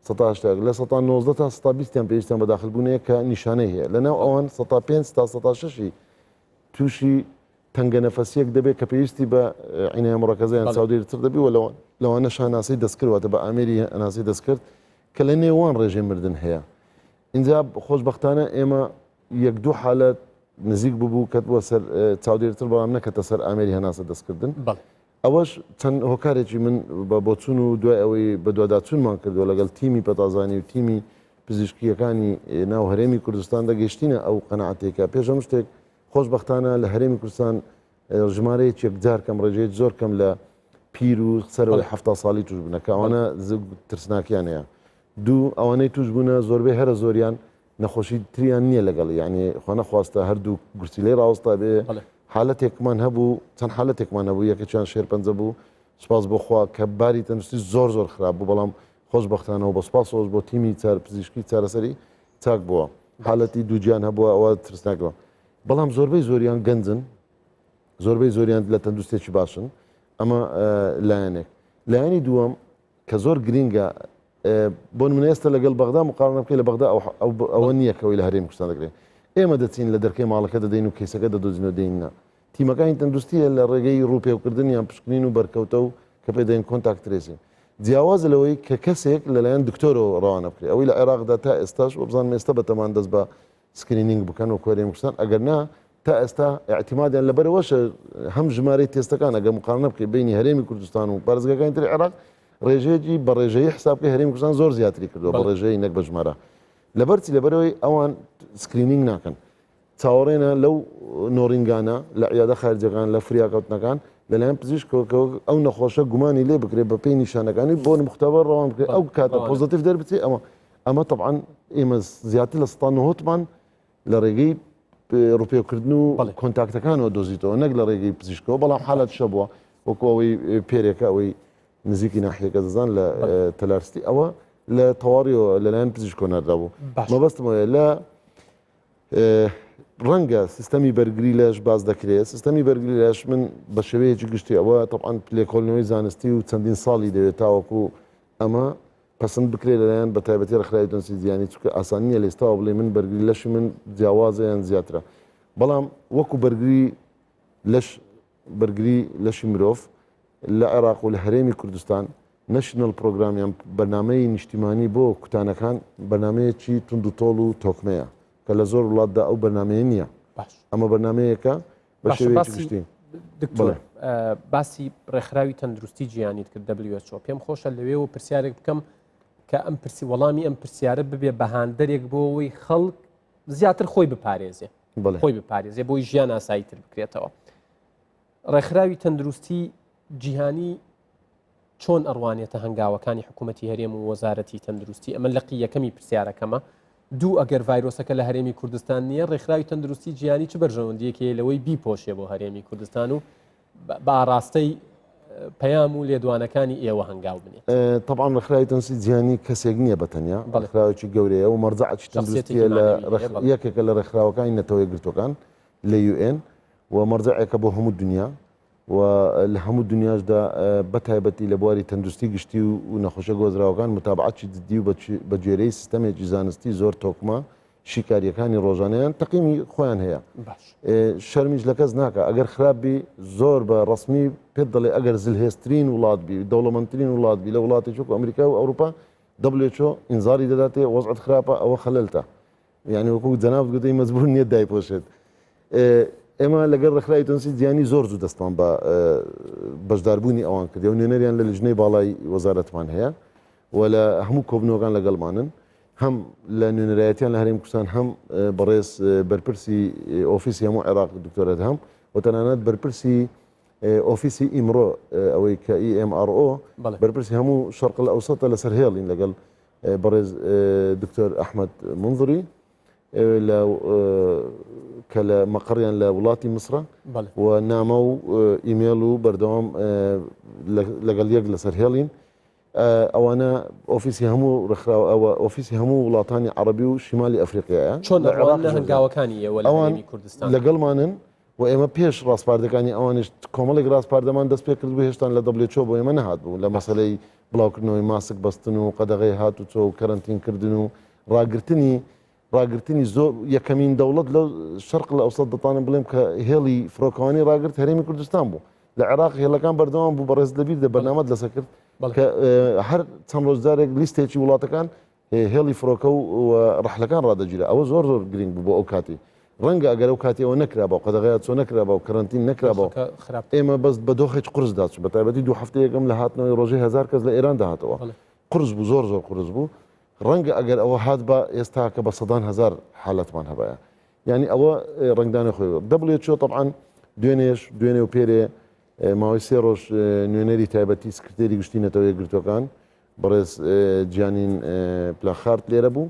سەتا هەشتایەک لە سەتا 19 تا سەتا بیستیان پێویستیان بە داخلبوونەیە کە نیشانەی هەیە لەناو ئەوان سەتا پێنج تا سەتا شەشی تووشی تەنگە نەفەسیەک دەبێت کە پێویستی بە عینایە مڕەکەزە یان چاودێری تر دەبی و لەوانەش هەناسەی دەستکرد واتە بە ئامێری هەناسەی دەستکرد کە لە نێوان ڕێژەی مردن هەیە اینجا خۆشببختانە ئێمە یەک دوو حالەت نزیک ببوو کەت بووە سەر چاودێرتر بەڵام نەکەتە سەر ئامێری هەناسە دەستکردن ئەوەش چەند هۆکارێکی من بە بۆچوون و دوای ئەوەی بەدواداچوونمان کردووە لەگەڵ تیمی پەتازانی و تیمی پزیشکییەکانی ناو هەرێمی کوردستان دەگەیشتینە ئەو قەناعەتەی کە پێش هەموو شتێک خۆشبەختانە لە هەرێمی کوردستان ژمارەیەکی یەکجار کەم ڕێژەیەکی زۆر کەم لە پیر و سەرەوەی 70 ساڵی توش بوونە کە ئەوانە ترسناکیان هەیە دوو ئەوانەی توش بوونە زۆربەی هەرە زۆریان نەخۆشی تریان نییە لەگەڵ یعنی خۆ نەخواستە هەردوو گورچیلەی ڕاوەستا بێ حالەتێکمان هەبوو چەند حالەتێکمان هەبوو یەکێکیان شێرپەنجە بوو سوپاس بۆ خوا کە باری تەندروستی زۆر زۆر خراپ بوو بەڵام خۆشبەختانەوە بە سوپاسەوە بۆ تیمی چار پزیشکی چارەسەری چاک بووە حالەتی دووگیان هەبووە ئەوە ترسناکەوە بەڵام زۆربەی زۆریان گەنجن زۆربەی زۆریان لە تەندروستێکی باشن ئەمە لایەنێک لایەنی دووەم کە زۆر گرینگە بۆ نمونە ئێستا لەگەڵ بەغدا مقارنە بکەی لە بەغدا ئەوە نییە کەەوەی لە هەرێمی کوردستان دەکرێت ئێمە دەچین لە دەرکەی ماڵەکە دەدەین و کەیسەکە دەدۆزینەوە دێینە تیمەکانی تەندروستیە لە ڕێگەی ڕووپێوکردن یان پشکنین و بەرکەوتە و کە پێ دەین contact tracing جیاوازە لەوەی کە کەسێک لەلایەن دکتۆرەوە ڕەوانە بکرێت ئەوەی لە عێراقدا تا ئێستاش وەبزانم ئێستا بەتەمان دەست بە screening بکەن وەکو هەرێمی کوردستان ئەگەر نا تا ئێستا ئیعتیمادیان لەبەرئەوەشە هەم ژمارەی تێستەکان ئەگەر مقارنە بکەی بینی هەرێمی کوردستان و پارێزگاکانی تری عێراق ڕێژەیەکی بە ڕێژەیی حساب بکەی هەرێمی کوردستان زۆر زیاتری کردووە بە ڕێژەی نەک بە ژمارە لەبەرچی لەبەرەوەی ئەوان screening ناکەن چاوەڕێنە لەو نۆڕینگانە لە عیادە خارجەکان لە فریاکەوتنەکان لەلایەن پزیشکەوە کە ئەو نەخۆشە گومانی لێ بکرێت بە پێی نیشانەکانی بۆ مختبر ڕەوان بکرێت ئەو کاتە positive دەربچێت ئەمە ئەمە تەبعەن ئێمە زیاتر لە سەتا نهۆتمان لە ڕێگەی ڕوپێوکردن و contact ەکانەوە دۆزیتەوە نەک لە ڕێگەی پزیشکەوە بەڵام حالەت شەبووە وەکو ئەوەی پێرێکە ئەوەی نزیکی ناحیەکە دەزان لە تەلارستی ئەوە لە تەواریەوە لەلایەن پزیشکۆ نەردا بوو مەبەستمەوەیە لە ڕەنگە سیستەمی بەرگری لەش باز دەکرێت سیستەمی بەرگری لەش من بە شێوەیەکی گشتی ئەوە طبعاان لێکۆڵنەوەی زانستی و چەندین ساڵی دەوێت تاوەکو ئەمە. پەسند بکرێت لەلایەن بە تایبەتی ڕێکخراوی تەندروستی جیهانی چونکە ئاسان نییە لە ئێستاوە بڵێ من بەرگری لەشی من جیاوازە یان زیاترە بەڵام وەکو بەرگری لەش بەرگری لەشی مرۆڤ لە عێراق و لە هەرێمی کوردستان national program یان بەرنامەی نیشتیمانی بۆ کوتانەکان بەرنامەیەکی توند و تۆڵ و تۆکمەیە کە لە زۆر وڵاتدا ئەو بەرنامەیە نییە باش ئەمە بەرنامەیەکە بە باشە شێوەیەکی باسی گشتی دکتۆر بەڵێ. باسی ڕێکخراوی تەندروستی جیهانیت کرد WHO پێم خۆشە لەوێوە پرسیارێک بکەم کە ئەم پرسی وەڵامی ئەم پرسیارە ببێ بە هاندەرێک بۆ ئەوەی خەڵک زیاتر خۆی بپارێزێ بەڵێ. خۆی بپارێزێ بۆی ژیان ئاساییتر بکرێتەوە ڕێکخراوی تەندروستی جیهانی چۆن ئەڕوانێتە هەنگاوەکانی حکوومەتی هەرێم و وەزارەتی تەندروستی؟ ئەمە لقی یەکەمی پرسیارەکەمە. دوو ئەگەر ڤایرۆسەکە لە هەرێمی کوردستان نییە، ڕێکخراوی تەندروستی جیهانی چ بەرژەوەندییەکی هەیە لەوەی بیپۆشێ بۆ هەرێمی کوردستان و بە ئاڕاستەی پەیام و لێدوانەکانی ئێوە هەنگاو بنێت؟ تەبعەن ڕێکخراوی تەندروستی جیهانی کەسێک نییە بە تەنیا، ڕێکخراوێکی گەورەیە و مەرجەعێکی تەندروستییە لە یەکێکە لە ڕێکخراوەکانی نەتەوە یەکگرتووەکان لە UN و مەرجەعێکە بۆ هەموو دنیا. و لە هەموو دنیاشدا بە تایبەتی لە بواری تەندروستی گشتی و نەخۆشیە گۆزراوەکان متابعەتی جدی و بە گوێرەی سیستەمێکی زانستی زۆر تۆکمە شیکاریەکانی ڕۆژانەیان تەقیمی خۆیان هەیە شەرمیش لە کەس ناکە ئەگەر خراپ بی زۆر بە ڕسمی پێت دەڵێ ئەگەر زلهێزترین وڵات بی دەوڵەمەندترین وڵات بی لە وڵاتێکی وەکو ئەمریکا و ئەوروپا WHO ئینزاری دەداتێ وەزعت خراپە ئەوە خەلەلتە یعنی وەکو جەنابت گوتەی مەجبور نییە دایپۆشێت ئێمە لەگەڵ ڕێکخراوی تەندروستی جیهانی زۆر زوو دەستمان بە بەشداربوونی ئەوان کردی و نوێنەریان لە لیژنەی باڵای وەزارەتمان هەیە و لە هەموو کۆبنەوەکان لەگەڵمانن هەم لە نوێنەرایەتیان لە هەرێم کوردستان هەم بەڕێز بەرپرسی ئۆفیسی هەموو عێراق دکتۆر ئەدهەم و تەنانەت بەرپرسی ئۆفیسی ئیمڕۆ ئەوەی کە EMRO بەرپرسی هەموو شەرق ئەوسەتە لەسەر هێڵین لەگەڵ بەڕێز دکتۆر ئەحمەد منظری لە کە لە مەقڕیان لە وڵاتی میسرە و نامە و ئیمێل و بەردەوام لەگەڵ یەک لەسەر هێڵین ئەوانە ئۆفیسی هەموو ڕێکخراوە ئەوە ئۆفیسی هەموو وڵاتانی عەڕەبی و شیمالی ئەفریقیایە چۆن لە عێراق هەنگاوەکانی ئێوە لە ئەوان هەرێمی کوردستان؟ لەگەڵمانن و ئێمە پێش ڕاسپاردەکانی ئەوانیش کۆمەڵێک ڕاسپاردەمان دەست پێ کردبوو هێشتان لە WHO بۆ ئێمە نەهاتبوو لە مەسەلەی بڵاوکردنەوەی ماسک بەستن و قەدەغەی هاتوچۆ و کەرەنتین کردن و ڕاگرتنی ڕاگرتنی زۆر یەکەمین دەوڵەت لە شەرق لە ئەوسەت دەتوانم بڵێم کە هێڵی فڕۆکەوانی ڕاگرت هەرێمی کوردستان بوو لە عێراق هێڵەکان بەردەوام بوو بەڕێز لەبیر دە بەرنامەت لەسەر کرد کە هەر چەند ڕۆژ جارێک لیستێکی وڵاتەکان هێڵی فڕۆکە و ڕەحلەکان ڕادەگیرا ئەوە زۆر زۆر گرنگ بوو بۆ ئەو کاتی ڕەنگە ئەگەر ئەو کاتی ئەوە نەکرابا و قەدەغەیات چۆ نەکرابا و کەرەنتین نەکرابا ئێمە بەس بە دۆخێکی قورس داچوو بە تایبەتی دوو هەفتەیەکەم لە هاتنەوەی ڕۆژەی هەزار کەس لە ئێران داهاتەوە قورس بوو زۆر زۆر قورس بوو ڕەنگە ئەگەر ئەوە هاتبا ئێستا کە بە سەدان هەزار حالەتمان هەبایە یعنی ئەوە ڕەنگدانە خۆی WHO تەبعەن دوێنێش دوێنێ و پێرێ ماوەی سێ ڕۆژ نوێنەری تایبەتی سکرتێری گشتی نەتەوە یەکگرتووەکان بەڕێز جیانین پلاخارت لێرە بوو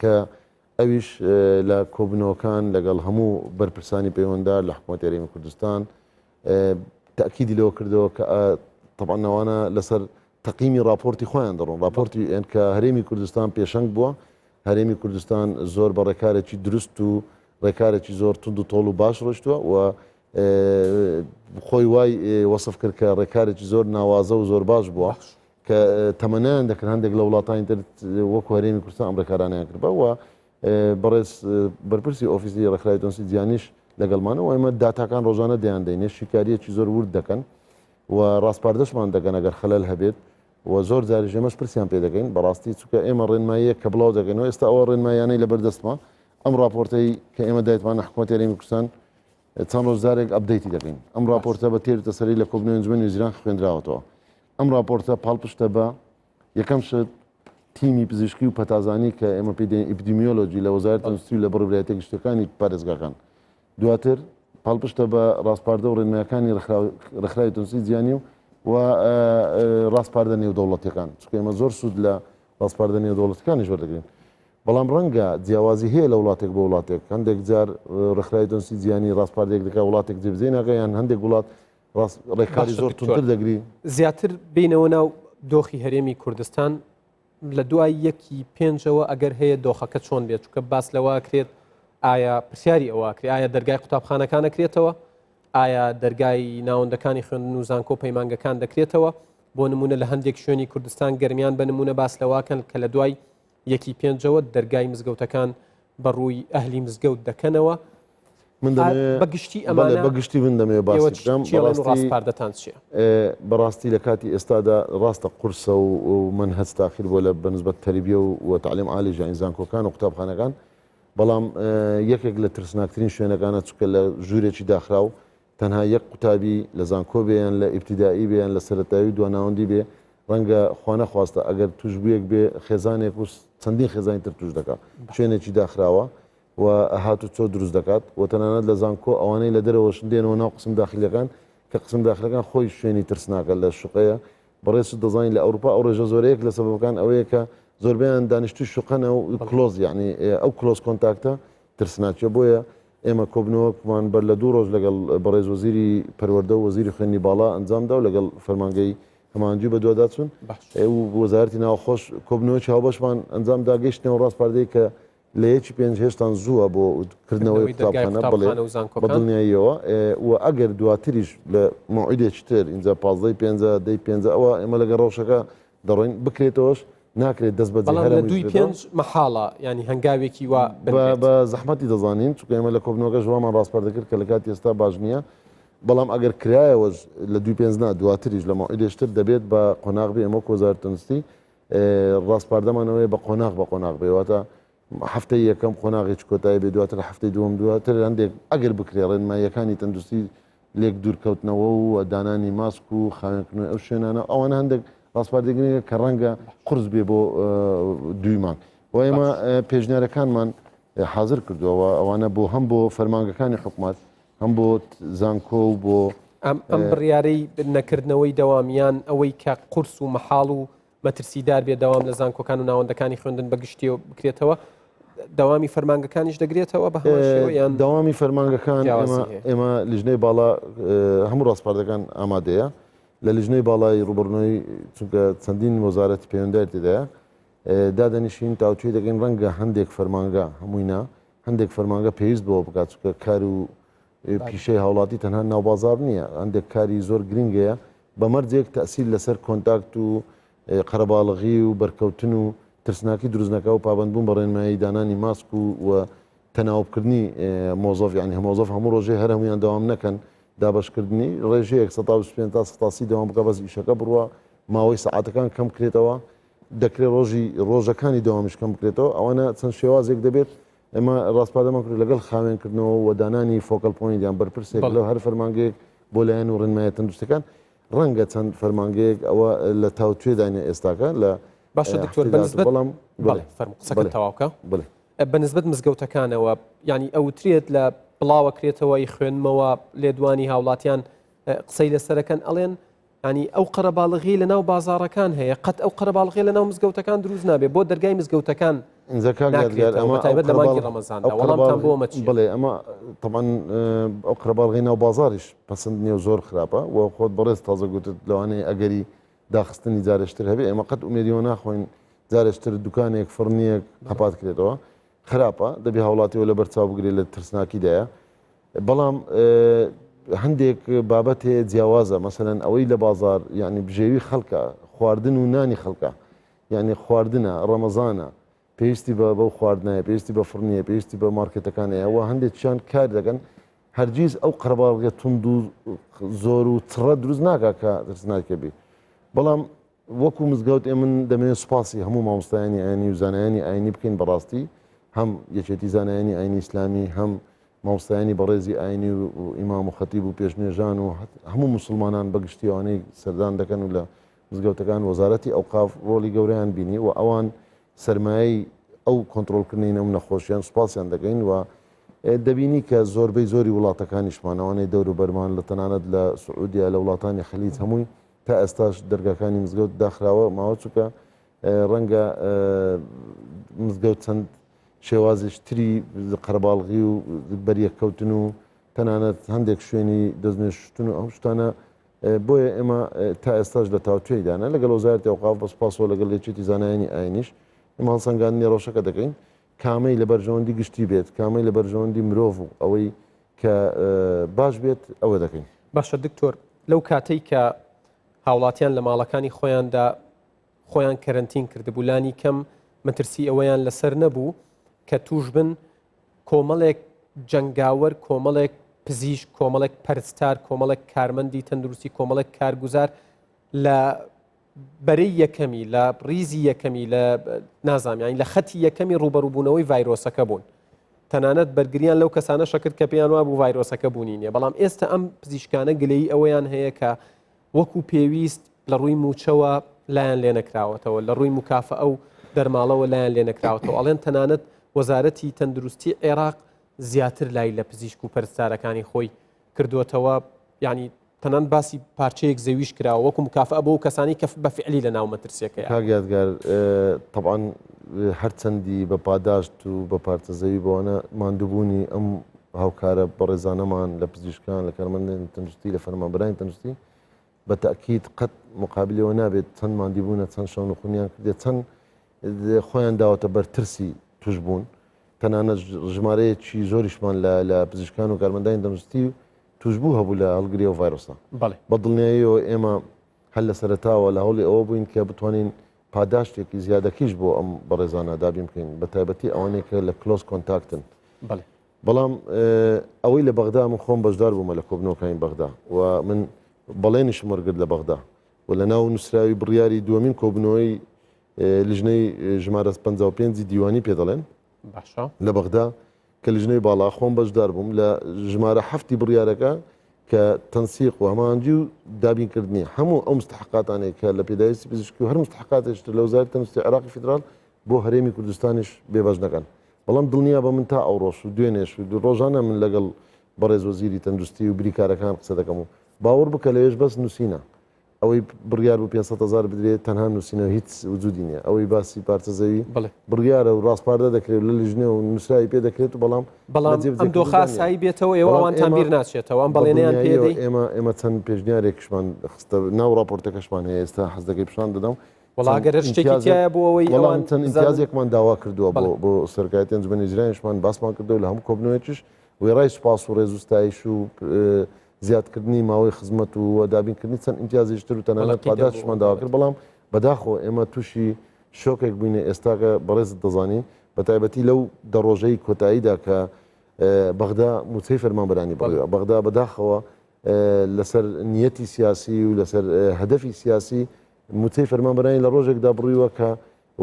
کە ئەویش لە کۆبنەوەکان لەگەڵ هەموو بەرپرسانی پەیوەندار لە حکوومەت هەرێمی کوردستان تاکیدی لەوە کردەوە کە تەبعەن ئەوانە لەسەر تەقیمی ڕاپۆرتی خۆیان دەڕۆن ڕاپۆرتی UN کە هەرێمی کوردستان پێشەنگ بووە هەرێمی کوردستان زۆر بە ڕێکارێکی دروست و ڕێکارێکی زۆر توند و تۆڵ و باش ڕۆشتووە و خۆی وای وەسف کرد کە ڕێکارێکی زۆر ناوازە و زۆر باش بووە کە تەمەنیان دەکرد هەندێک لە وڵاتانی تر وەکو هەرێمی کوردستان ئەم ڕێکارانیان کردبا و بەڕێز بەرپرسی ئۆفیسی ڕێکخراوی تەندروستی جیهانیش لەگەڵمانە و ئێمە داتاکان ڕۆژانە دەیان دەینێ شیکاریەکی زۆر ورد دەکەن و ڕاسپاردەشمان دەکەن ئەگەر خەلەل هەبێت و زۆر جاریش ئێمەش پرسیان پێ دەکەین بەڕاستی چونکە ئێمە ڕێنماییەک کە بڵاو دەکەینەوە ئێستا ئەوە ڕێنماییانەی لەبەردەستمە ئەم ڕاپۆرتەی کە ئێمە دایتمانە حکوومەتی هەرێمی کوردستان چەند ڕۆژ جارێک update ی دەکەین ئەم ڕاپۆرتە بە تێر تەسەلی لە کۆبنەوەی ئەنجومەنی وەزیران خوێندراوەتەوە ئەم ڕاپۆرتە پاڵپشتە بە یەکەم شت تیمی پزیشکی و پەتازانی کە ئێمە پێی دەین ئیپیدیمیۆلۆجی لە وەزارەتی تەندروستی و لە بەڕێوەبەرایەتیە گشتیەکانی پارێزگاکان دواتر پاڵپشتە بە ڕاسپاردە و ڕێنمایەکانی ڕێکخراوی تەندروستی جیهانی و و ڕاسپاردە نێودەوڵەتیەکان چونکە ئێمە زۆر سوود لە ڕاسپاردە نێودەوڵەتەکانیش وەردەگرین بەڵام ڕەنگە جیاوازی هەیە لە وڵاتێک بۆ وڵاتێک هەندێک جار ڕێکخراوی تەندروستی جیهانی ڕاسپاردەیەک دەکات وڵاتێک جێبەجێ ناکات یان هەندێک وڵات ڕاست ڕێکاری باشە زۆر دکتۆر توندتر دەگری. زیاتر بینەوە ناو دۆخی هەرێمی کوردستان لە دوای یەکی پێنجەوە ئەگەر هەیە دۆخەکە چۆن بێت چونکە باس لەوە ئەکرێت ئایا پرسیاری ئەوە ئەکرێت ئایا دەرگای قوتابخانەکان ئەکرێتەوە ئایا دەرگای ناوەندەکانی خوێندن و زانکۆ پەیمانگەکان دەکرێتەوە؟ بۆ نمونە لە هەندێک شوێنی کوردستان گەرمیان بە نمونە باس لەواکەن کە لە دوای یەکی پێنجەوە دەرگای مزگەوتەکان بە ڕووی ئەهلی مزگەوت دەکەنەوە. من دەمەوێ بە گشتی ئەمانە بە گشتی من دەمەوێ باسی بکەم بەڕاستی ڕاسپاردەتان چییە؟ بەڕاستی لە کاتی ئێستادا ڕاستە قورسە و مەنهەج تاخیر بووە لە بەنسبەت تەربیە و تەعلیم عالیش یانی زانکۆکان و قوتابخانەکان بەڵام یەکێک لە ترسناکترین شوێنەکانە چونکە لە ژوورێکی داخراو تەنها یەک قوتابی لە زانکۆ بێ یان لە ئیبتیدائی بێ یان لە سەرەتایی و دواناوەندی بێ ڕەنگە خوانەخواستە ئەگەر توشبوویەک بێ خێزانێک و چەندین خێزانی تر توش دەکا شوێنێکی داخراوە و هاتوچۆ دروست دەکات و تەنانەت لە زانکۆ ئەوانەی لە دەرەوەشن دێنەوە ناو قسم داخلیەکان کە قسم داخلەکان خۆی شوێنی ترسناکە لە شوقەیە بەڕێزت دەزانین لە ئەوروپا ئەو ڕێژە زۆرە یەک لە سەبەبەکان ئەوەیە کە زۆربەیان دانیشتوی شوقەنە و close یعنی ئەو close contact ە ترسناکیە بۆیە ئێمە کۆبنەوەکمان بەر لە دوو ڕۆژ لەگەڵ بەڕێز وەزیری پەروەردە و وەزیری خوێندنی باڵا ئەنجامدا و لەگەڵ فەرمانگەی هەماهەنگی و بەدواداچوون و وەزارەتی ناوخۆش کۆبنەوەکی هاوبەشمان ئەنجامدا گەیشتنەوە ڕاسپاردەی کە لە یەکی پێنج هێشتان زووە بۆ کردنەوەی قوتابخانە بڵێ بە دڵنیاییەوە و ئەگەر دواتریش لە مەوعیدێکی تر ئینجا پازدەی پێنجە دەی پێنجە ئەوە ئێمە لەگەڵ ڕەوشەکە دەڕۆین بکرێتەوەش ناکرێت دەست بەجێ بەڵام لە دووی پێنج مەحاڵە ینی هەنگاوێکی وا بە زەحمەتی دەزانین چونکە ئێمە لە کۆبنەوەکەش وامان ڕاسپارد دەکرد کە لە کاتی ئێستا باش نییە بەڵام ئەگەر کرایەوەش لە دووی پێنج نا دواتریش لە مەوعیدێشتر دەبێت بە قۆناغ بێ ئێمە وەک وەزارەتی تەندروستی ڕاسپاردەمان ئەوەیە بە قۆناغ بە قۆناغ بێ واتە هەفتەی یەکەم قۆناغێکی کۆتایی بێ دواتر هەفتەی دووەم دواتر هەندێک ئەگەر بکرێ ڕێنماییەکانی تەندروستی لێک دوورکەوتنەوە و دانانی ماسک و خاوێنکردنەوەی ئەو شوێنانە ئەوانە هەندێک ڕاسپاردەی گرنگە کە ڕەنگە قورس بێ بۆ دووی مانگ و ئێمە پێشنیارەکانمان حاضر کردووە ئەوانە بۆ هەم بۆ فەرمانگەکانی حکومەت هەم بۆ زانکۆ و بۆ ئەم بڕیارەی نەکردنەوەی دەوام یان ئەوەی کە قورس و مەحاڵ و مەترسیدار بێ دەوام لە زانکۆکان و ناوەندەکانی خوێندن بە گشتیەوە بکرێتەوە دەوامی فەرمانگەکانیش دەگرێتەوە بە هەمان شێوە یان دەوامی فەرمانگەکان ئێمە لیژنەی باڵا هەموو ڕاسپاردەکان ئامادەیە لە لیژنەی باڵای ڕوبڕنەوەی چونکە چەندین وەزارەتی پەیوەندار تێدایە دادەنیشین تاوتوێ دەکەین ڕەنگە هەندێک فەرمانگە هەمووی نا هەندێک فەرمانگە پێویست بەوە بکات چونکە کار و پیشەی هاوڵاتی تەنها ناوبازار نییە هەندێک کاری زۆر گرنگەیە بە مەرجێک تەسیر لەسەر contact و قەرەباڵغی و بەرکەوتن و ترسناکی دروست نەکا و پابەندبوون بە ڕێنمایی دانانی ماسک و و تەناوبکردنی مۆزەف یعنی مۆزەف هەموو ڕۆژێ هەر هەمویان دەوام نەکەن دابەشکردنی ڕێژەیەک 125 تا 130 دەوام بکە بەس ئیشەکە بڕوا ماوەی سەعاتەکان کەم کرێتەوە دەکرێت ڕۆژی ڕۆژەکانی دەوامیش کەم بکرێتەوە ئەوانە چەند شێوازێک دەبێت ئێمە ڕاسپاردەمان کرد لەگەڵ خاوێنکردنەوە و دانانی focal point یان بەرپرسێک لەو هەر فەرمانگەیەک بۆ لایەن و ڕێنمایە تەندروستەکان ڕەنگە چەند فەرمانگەیەک ئەوە لە تاوتوێدانە ئێستاکە لە باشە دکتۆر بەنسبەت بەڵام بەڵێ فەرموو قسەکەت تەواوکە بڵێ بەنسبەت مزگەوتەکانەوە ینی ئەوترێت لە بڵاوەکرێتەوە ی خوێنمەوە لێدوانی هاوڵاتیان قسەی لەسەرەکەن ئەڵێن یانی ئەو قەرەباڵغی لە ناو بازاڕەکان هەیە قەت ئەو قەرەباڵغی لە ناو مزگەوتەکان دروست نابێ بۆ دەرگای مزگەوتەکان ئینجا کاک یادگار ئەمە تایبەت لە مانگی ڕەمەزاندا وەڵامتان بۆ ئەمە چییە؟ بەڵێ ئەمە تەبعەن ئەو قەرەباڵغی ناو بازاڕیش پەسند نییە و زۆر خراپە و خۆت بەڕێز تازە گوتت لەوانەیە ئەگەری داخستنی جارێشتر هەبێ ئێمە قەت ئومێدیەوە ناخۆین جارێشتر دوکانێک فڕنیەک قەپات کرێتەوە خراپە دەبێ هاوڵاتیەوە لەبەر چاو بگرێت لە ترسناکیدایە بەڵام هەندێک بابەت هەیە جیاوازە مەسەلەن ئەوەی لە بازار یعنی بژێوی خەڵکە خواردن و نانی خەڵکە یعنی خواردنە ڕەمەزانە پێویستی بە بەو خواردنایە پێویستی بە فڕنیە پێویستی بە مارکێتەکانەیە و هەندێکیان کار دەکەن هەرگیز ئەو قەرەباڵغیە توند و زۆر و چڕە دروست ناکا کە ترسناکە بی بەڵام وەکو مزگەوت ئێ من دەمەوێت سوپاسی هەموو مامۆستایانی ئاینی و زانایانی ئاینی بکەین بەڕاستی هەم یەکێتی زانایانی ئاینی ئیسلامی هەم مامۆستایانی بەڕێزی ئاینی و ئیمام و خەتیب و پێشنوێژان و هەموو موسڵمانان بەگشتی ئەوانەی سەردان دەکەن و لە مزگەوتەکان وەزارەتی ئەوقاف ڕۆڵی گەورەیان بینی و ئەوان سەرمایەی ئەو کۆنتڕۆڵکردنی ئەم نەخۆشیان سوپاسیان دەکەین و دەبینی کە زۆربەی زۆری وڵاتەکانیشمان ئەوانەی دەوروبەرمان لە تەنانەت لە سعودیا لە وڵاتانی خەلیج هەمووی تا ئێستاش دەرگاکانی مزگەوت داخراوە ماوە چونکە ڕەنگە مزگەوت چەند شێوازیش تری قەرەباڵغی و بەریەککەوتن و تەنانەت هەندێک شوێنی دەستنوێژشتن و ئەو شتانە بۆیە ئێمە تا ئێستاش لە تاوتوێیدانە لەگەڵ وەزارەتی ئەوقاف بە سوپاسەوە لەگەڵ یەکێتی زانایانی ئاینیش ئێمە هەڵسەنگاندنی ڕەوشەکە دەکەین کامەی لە بەرژەوەندی گشتی بێت کامەی لە بەرژەوەندی مرۆڤ و ئەوەی کە باش بێت ئەوە دەکەین. باشە دکتۆر لەو کاتەی کە. هاوڵاتیان لە ماڵەکانی خۆیاندا خۆیان کەرەنتین کردبوو لانی کەم مەترسی ئەوەیان لەسەر نەبوو کە توش بن کۆمەڵێک جەنگاوەر کۆمەڵێک پزیشک کۆمەڵێک پەرستار کۆمەڵێک کارمەندی تەندروستی کۆمەڵێک کارگوزار لە بەرەی یەکەمی لە ڕیزی یەکەمی لە نازانم یانی لە خەتی یەکەمی ڕووبەڕووبوونەوەی ڤایرۆسەکە بوون تەنانەت بەرگریان لەو کەسانە شەکرد کە پێیان وابوو ڤایرۆسەکە بوونی نییە بەڵام ئێستا ئەم پزیشکانە گلەیی ئەوەیان هەیە کە وەکو پێویست لە ڕووی مووچەوە لایان لێ نەکراوەتەوە لە ڕووی مکافە ئەو دەرماڵەوە لایان لێ نەکراوەتەوە ئەڵێن تەنانەت وەزارەتی تەندروستی عێراق زیاتر لای لە پزیشک و پەرستارەکانی خۆی کردووەتەوە یعنی تەنانەت باسی پارچەیەک زەویش کراوە وەکو مکافئە بۆ ئەو کەسانەی کە بە فعلی لە ناو مەترسیەکەیان. کاک یادگار تەبعەن هەرچەندی بە پاداشت و بە پارچە زەوی بەوانە ماندووبوونی ئەم هاوکارە بەڕێزانەمان لە پزیشکان لە کارمەندانی تەندروستی لە فەرمانبەرانی تەندروستی بە تەئکید قەت مقابلەوە نابێت چەند ماندیبوونە چەند شەونخونیان کردێت چەند خۆیان داوەتە بەر ترسی توشبوون تەنانەت ژمارەیەکی زۆریشمان لە لە پزیشکان و کارمەندانی تەندروستی توشبوو هەبوو لە هەڵگری ئەو ڤایرۆسە. بەڵێ. بە دڵنیاییەوە ئێمە هەر لە سەرەتاوە لە هەوڵی ئەوە بووین کە بتوانین پاداشتێکی زیادەکیش بۆ ئەم بەڕێزانە دابین بکەین بە تایبەتی ئەوانەی کە لە close contact ن. بەڵێ. بەڵام ئەوەی لە بەغدا من خۆم بەشدار بوومە لە کۆبنەوەکانی بەغدا و من بەڵێنیشم وەرگرت لە بەغدا و لە ناو نووسراوی بڕیاری دووەمین کۆبنەوەی لیژنەی ژمارە 55 دیوانی پێ دەڵێن باشە. لە بەغدا کە لیژنەی باڵا خۆم بەشدار بووم لە ژمارە حەفتی بڕیارەکە کە تەنسیق و هەماهەنگی و دابینکردنی هەموو ئەو مستحقاتانەی کە لە پێداویستی پزیشکی و هەر مستحقاتێکی تر لە وەزارەتی تەندروستی عێراقی فیدراڵ بۆ هەرێمی کوردستانیش بێبەش نەکەن بەڵام دڵنیا بە من تا ئەوڕۆش و دوێنێش و ڕۆژانە من لەگەڵ بەڕێز وەزیری تەندروستی و بریکارەکان قسە دەکەم و باوەڕ بکە لەوێش بەس نووسینە ئەوەی بڕیار بوو 500 هەزار بدرێت تەنها نووسینەوە هیچ وجودی نییە ئەوەی باسی پارچە زەوی بەڵێ. بڕیارە و ڕاسپاردە دەکرێت و لە لیژنە و نووسراوی پێ دەکرێت و بەڵام لە بەڵام ئەم جێبەجێکردندا دۆخە نییە. ئاسایی بێتەوە ئێوە بەڵام ئەوانتان ئێمە بیر ناچێتەوە ئەم بە بەڵێنەیان پێ دڵنیاییەوە دەی؟ ئێمە ئێمە چەند پێشنیارێکیشمان خستە ناو ڕاپۆرتەکەشمان هەیە ئێستا حەز دەکەی پیشان دەدەم وەڵا چەند ئەگەر هەر شتێکی ئیمتیازێک تیایە بۆ ئەوەی وەڵام ئەوان چەند بزانن ئیمتیازێکمان داوا کردووە بۆ بەڵێ. بۆ سەرۆکایەتی ئەنجومەنی وەزیرانیشمان باسمان کردووە لە هەموو کۆبوونەوەیەکیش وێڕای سوپاس و ڕێز و ستایش و زیادکردنی ماوەی خزمەت و دابینکردنی چەند ئیمتیازێکی تر و تەنانەت پاداشتیشمان داوا کرد، بەڵام بەداخەوە ئێمە تووشی شۆکێک بووینە ئێستاکە بەڕێزت دەزانی بە تایبەتی لەو دە ڕۆژەی کۆتاییدا کە بەغدا مووچەی فەرمانبەرانی بڕیوە بەغدا بەداخەوە لەسەر نیەتی سیاسی و لەسەر هەدەفی سیاسی مووچەی فەرمانبەرانی لە ڕۆژێکدا بڕیوە کە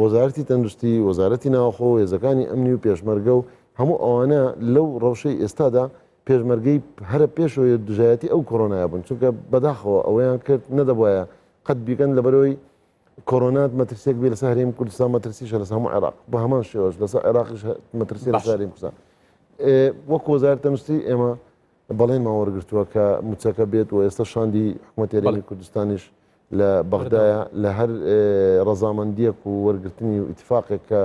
وەزارەتی تەندروستی، وەزارەتی ناوخۆ، هێزەکانی ئەمنی و پێشمەرگە و هەموو ئەوانە لەو ڕەوشەی ئێستادا پێشمەرگەی هەرە پێشەوەی دژایەتی ئەو کۆرۆنایە بوون چونکە بەداخەوە ئەوەیان کرد نەدەبوایە قەت بیکەن لەبەرەوەی کۆرۆنات مەترسیەک بێ لەسەر هەرێمی کوردستان مەترسیشە لەسەر هەموو عێراق بە هەمان شێوەش لەسەر عێراقیش مەترسی لەسەر هەرێمی کوردستان وەک وەزارەتی تەندروستی ئێمە بەڵێنمان وەرگرتووە کە مووچەکە بێت و ئێستا شاندی حکوومەتی هەرێمی کوردستانیش لە بەغدایە لە هەر ڕەزامەندییەک و وەرگرتنی و ئیتفاقێک کە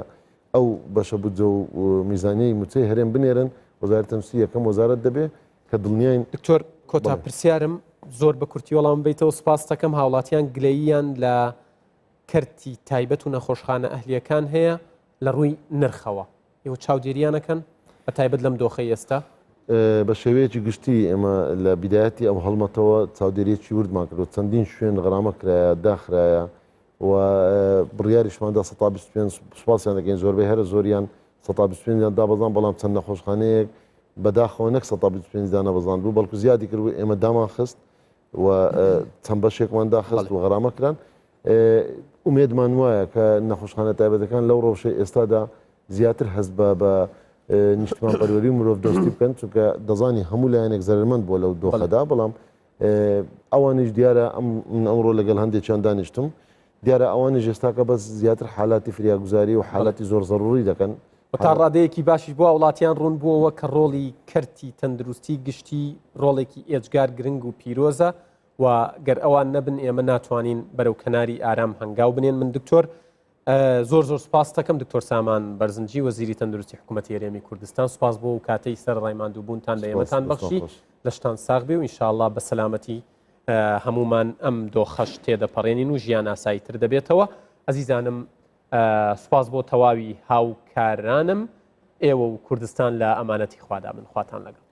ئەو بەشە بودجە و میزانیەی مووچەی هەرێم بنێرن وەزارەتی تەندروستی یەکەم وەزارەت دەبێ کە دڵنیاین. دکتۆر کۆتا پرسیارم زۆر بە کورتی وەڵام بیتەوە سپاست دەکەم هاوڵاتیان گلەییان لە کەرتی تایبەت و نەخۆشخانە ئەهلیەکان هەیە لە ڕووی نرخەوە ئێوە چاودێریان ئەکەن بە تایبەت لەم دۆخەی ئێستا؟ بە شێوەیەکی گشتی ئێمە لە بیدایەتی ئەم هەڵمەتەوە چاودێریەکی وردمان کردو چەندین شوێن غەرامە کرایە داخرایە و بڕیاریشمان دا 125 سوپاسیان دەکەین زۆربەی هەرە زۆریان 125 یان دابەزان بەڵام چەند نەخۆشخانەیەک بەداخەوە نەک 125 دانەبەزاند بوو بەڵکو زیادی کرد بوو ئێمە دامان خست و چەند بەشێکمان داخست و غەرامە کران ئومێدمان وایە کە نەخۆشخانە تایبەتەکان لەو ڕەوشەی ئێستادا زیاتر هەست بە بە نیشتمان پەروەری و مرۆڤ دۆستی بکەن چونکە دەزانی هەموو لایەنێک زەرمەند بووە لەو دۆخەدا بەڵام ئەوانیش دیارە ئەم من ئەمڕۆ لەگەڵ هەندێکیان دانیشتم دیارە ئەوانیش ئێستاکە بەس زیاتر حالاتی فریاگوزاری و حالاتی زۆر زەروری دەکەن و تا ڕادەیەکی باشیش بۆ وڵاتیان ڕوون بووەوە کە ڕۆڵی کەرتی تەندروستی گشتی ڕۆڵێکی ئێجگار گرنگ و پیرۆزە و گەر ئەوان نەبن ئێمە ناتوانین بەرەو کەناری ئارام هەنگاو بنێن من دکتۆر زۆر زۆر سپاس دەکەم دکتۆر سامان بەرزنجی وەزیری تەندروستی حکوومەتی هەرێمی کوردستان سپاس بۆ و کاتەی سەر ڕایماندووبوونتان لە ئێمەتان بەخشی لەشتان ساغ بێ و ئینشاءاللە بە سەلامەتی هەمومان ئەم دۆخەش تێدەپەڕێنین و ژیان ئاسایی تر دەبێتەوە ئەزیزانم سپاس بۆ تەواوی هاوکارانم ئێوە و کوردستان لە ئەمانەتی خوادا من خواتان لەگەڵ.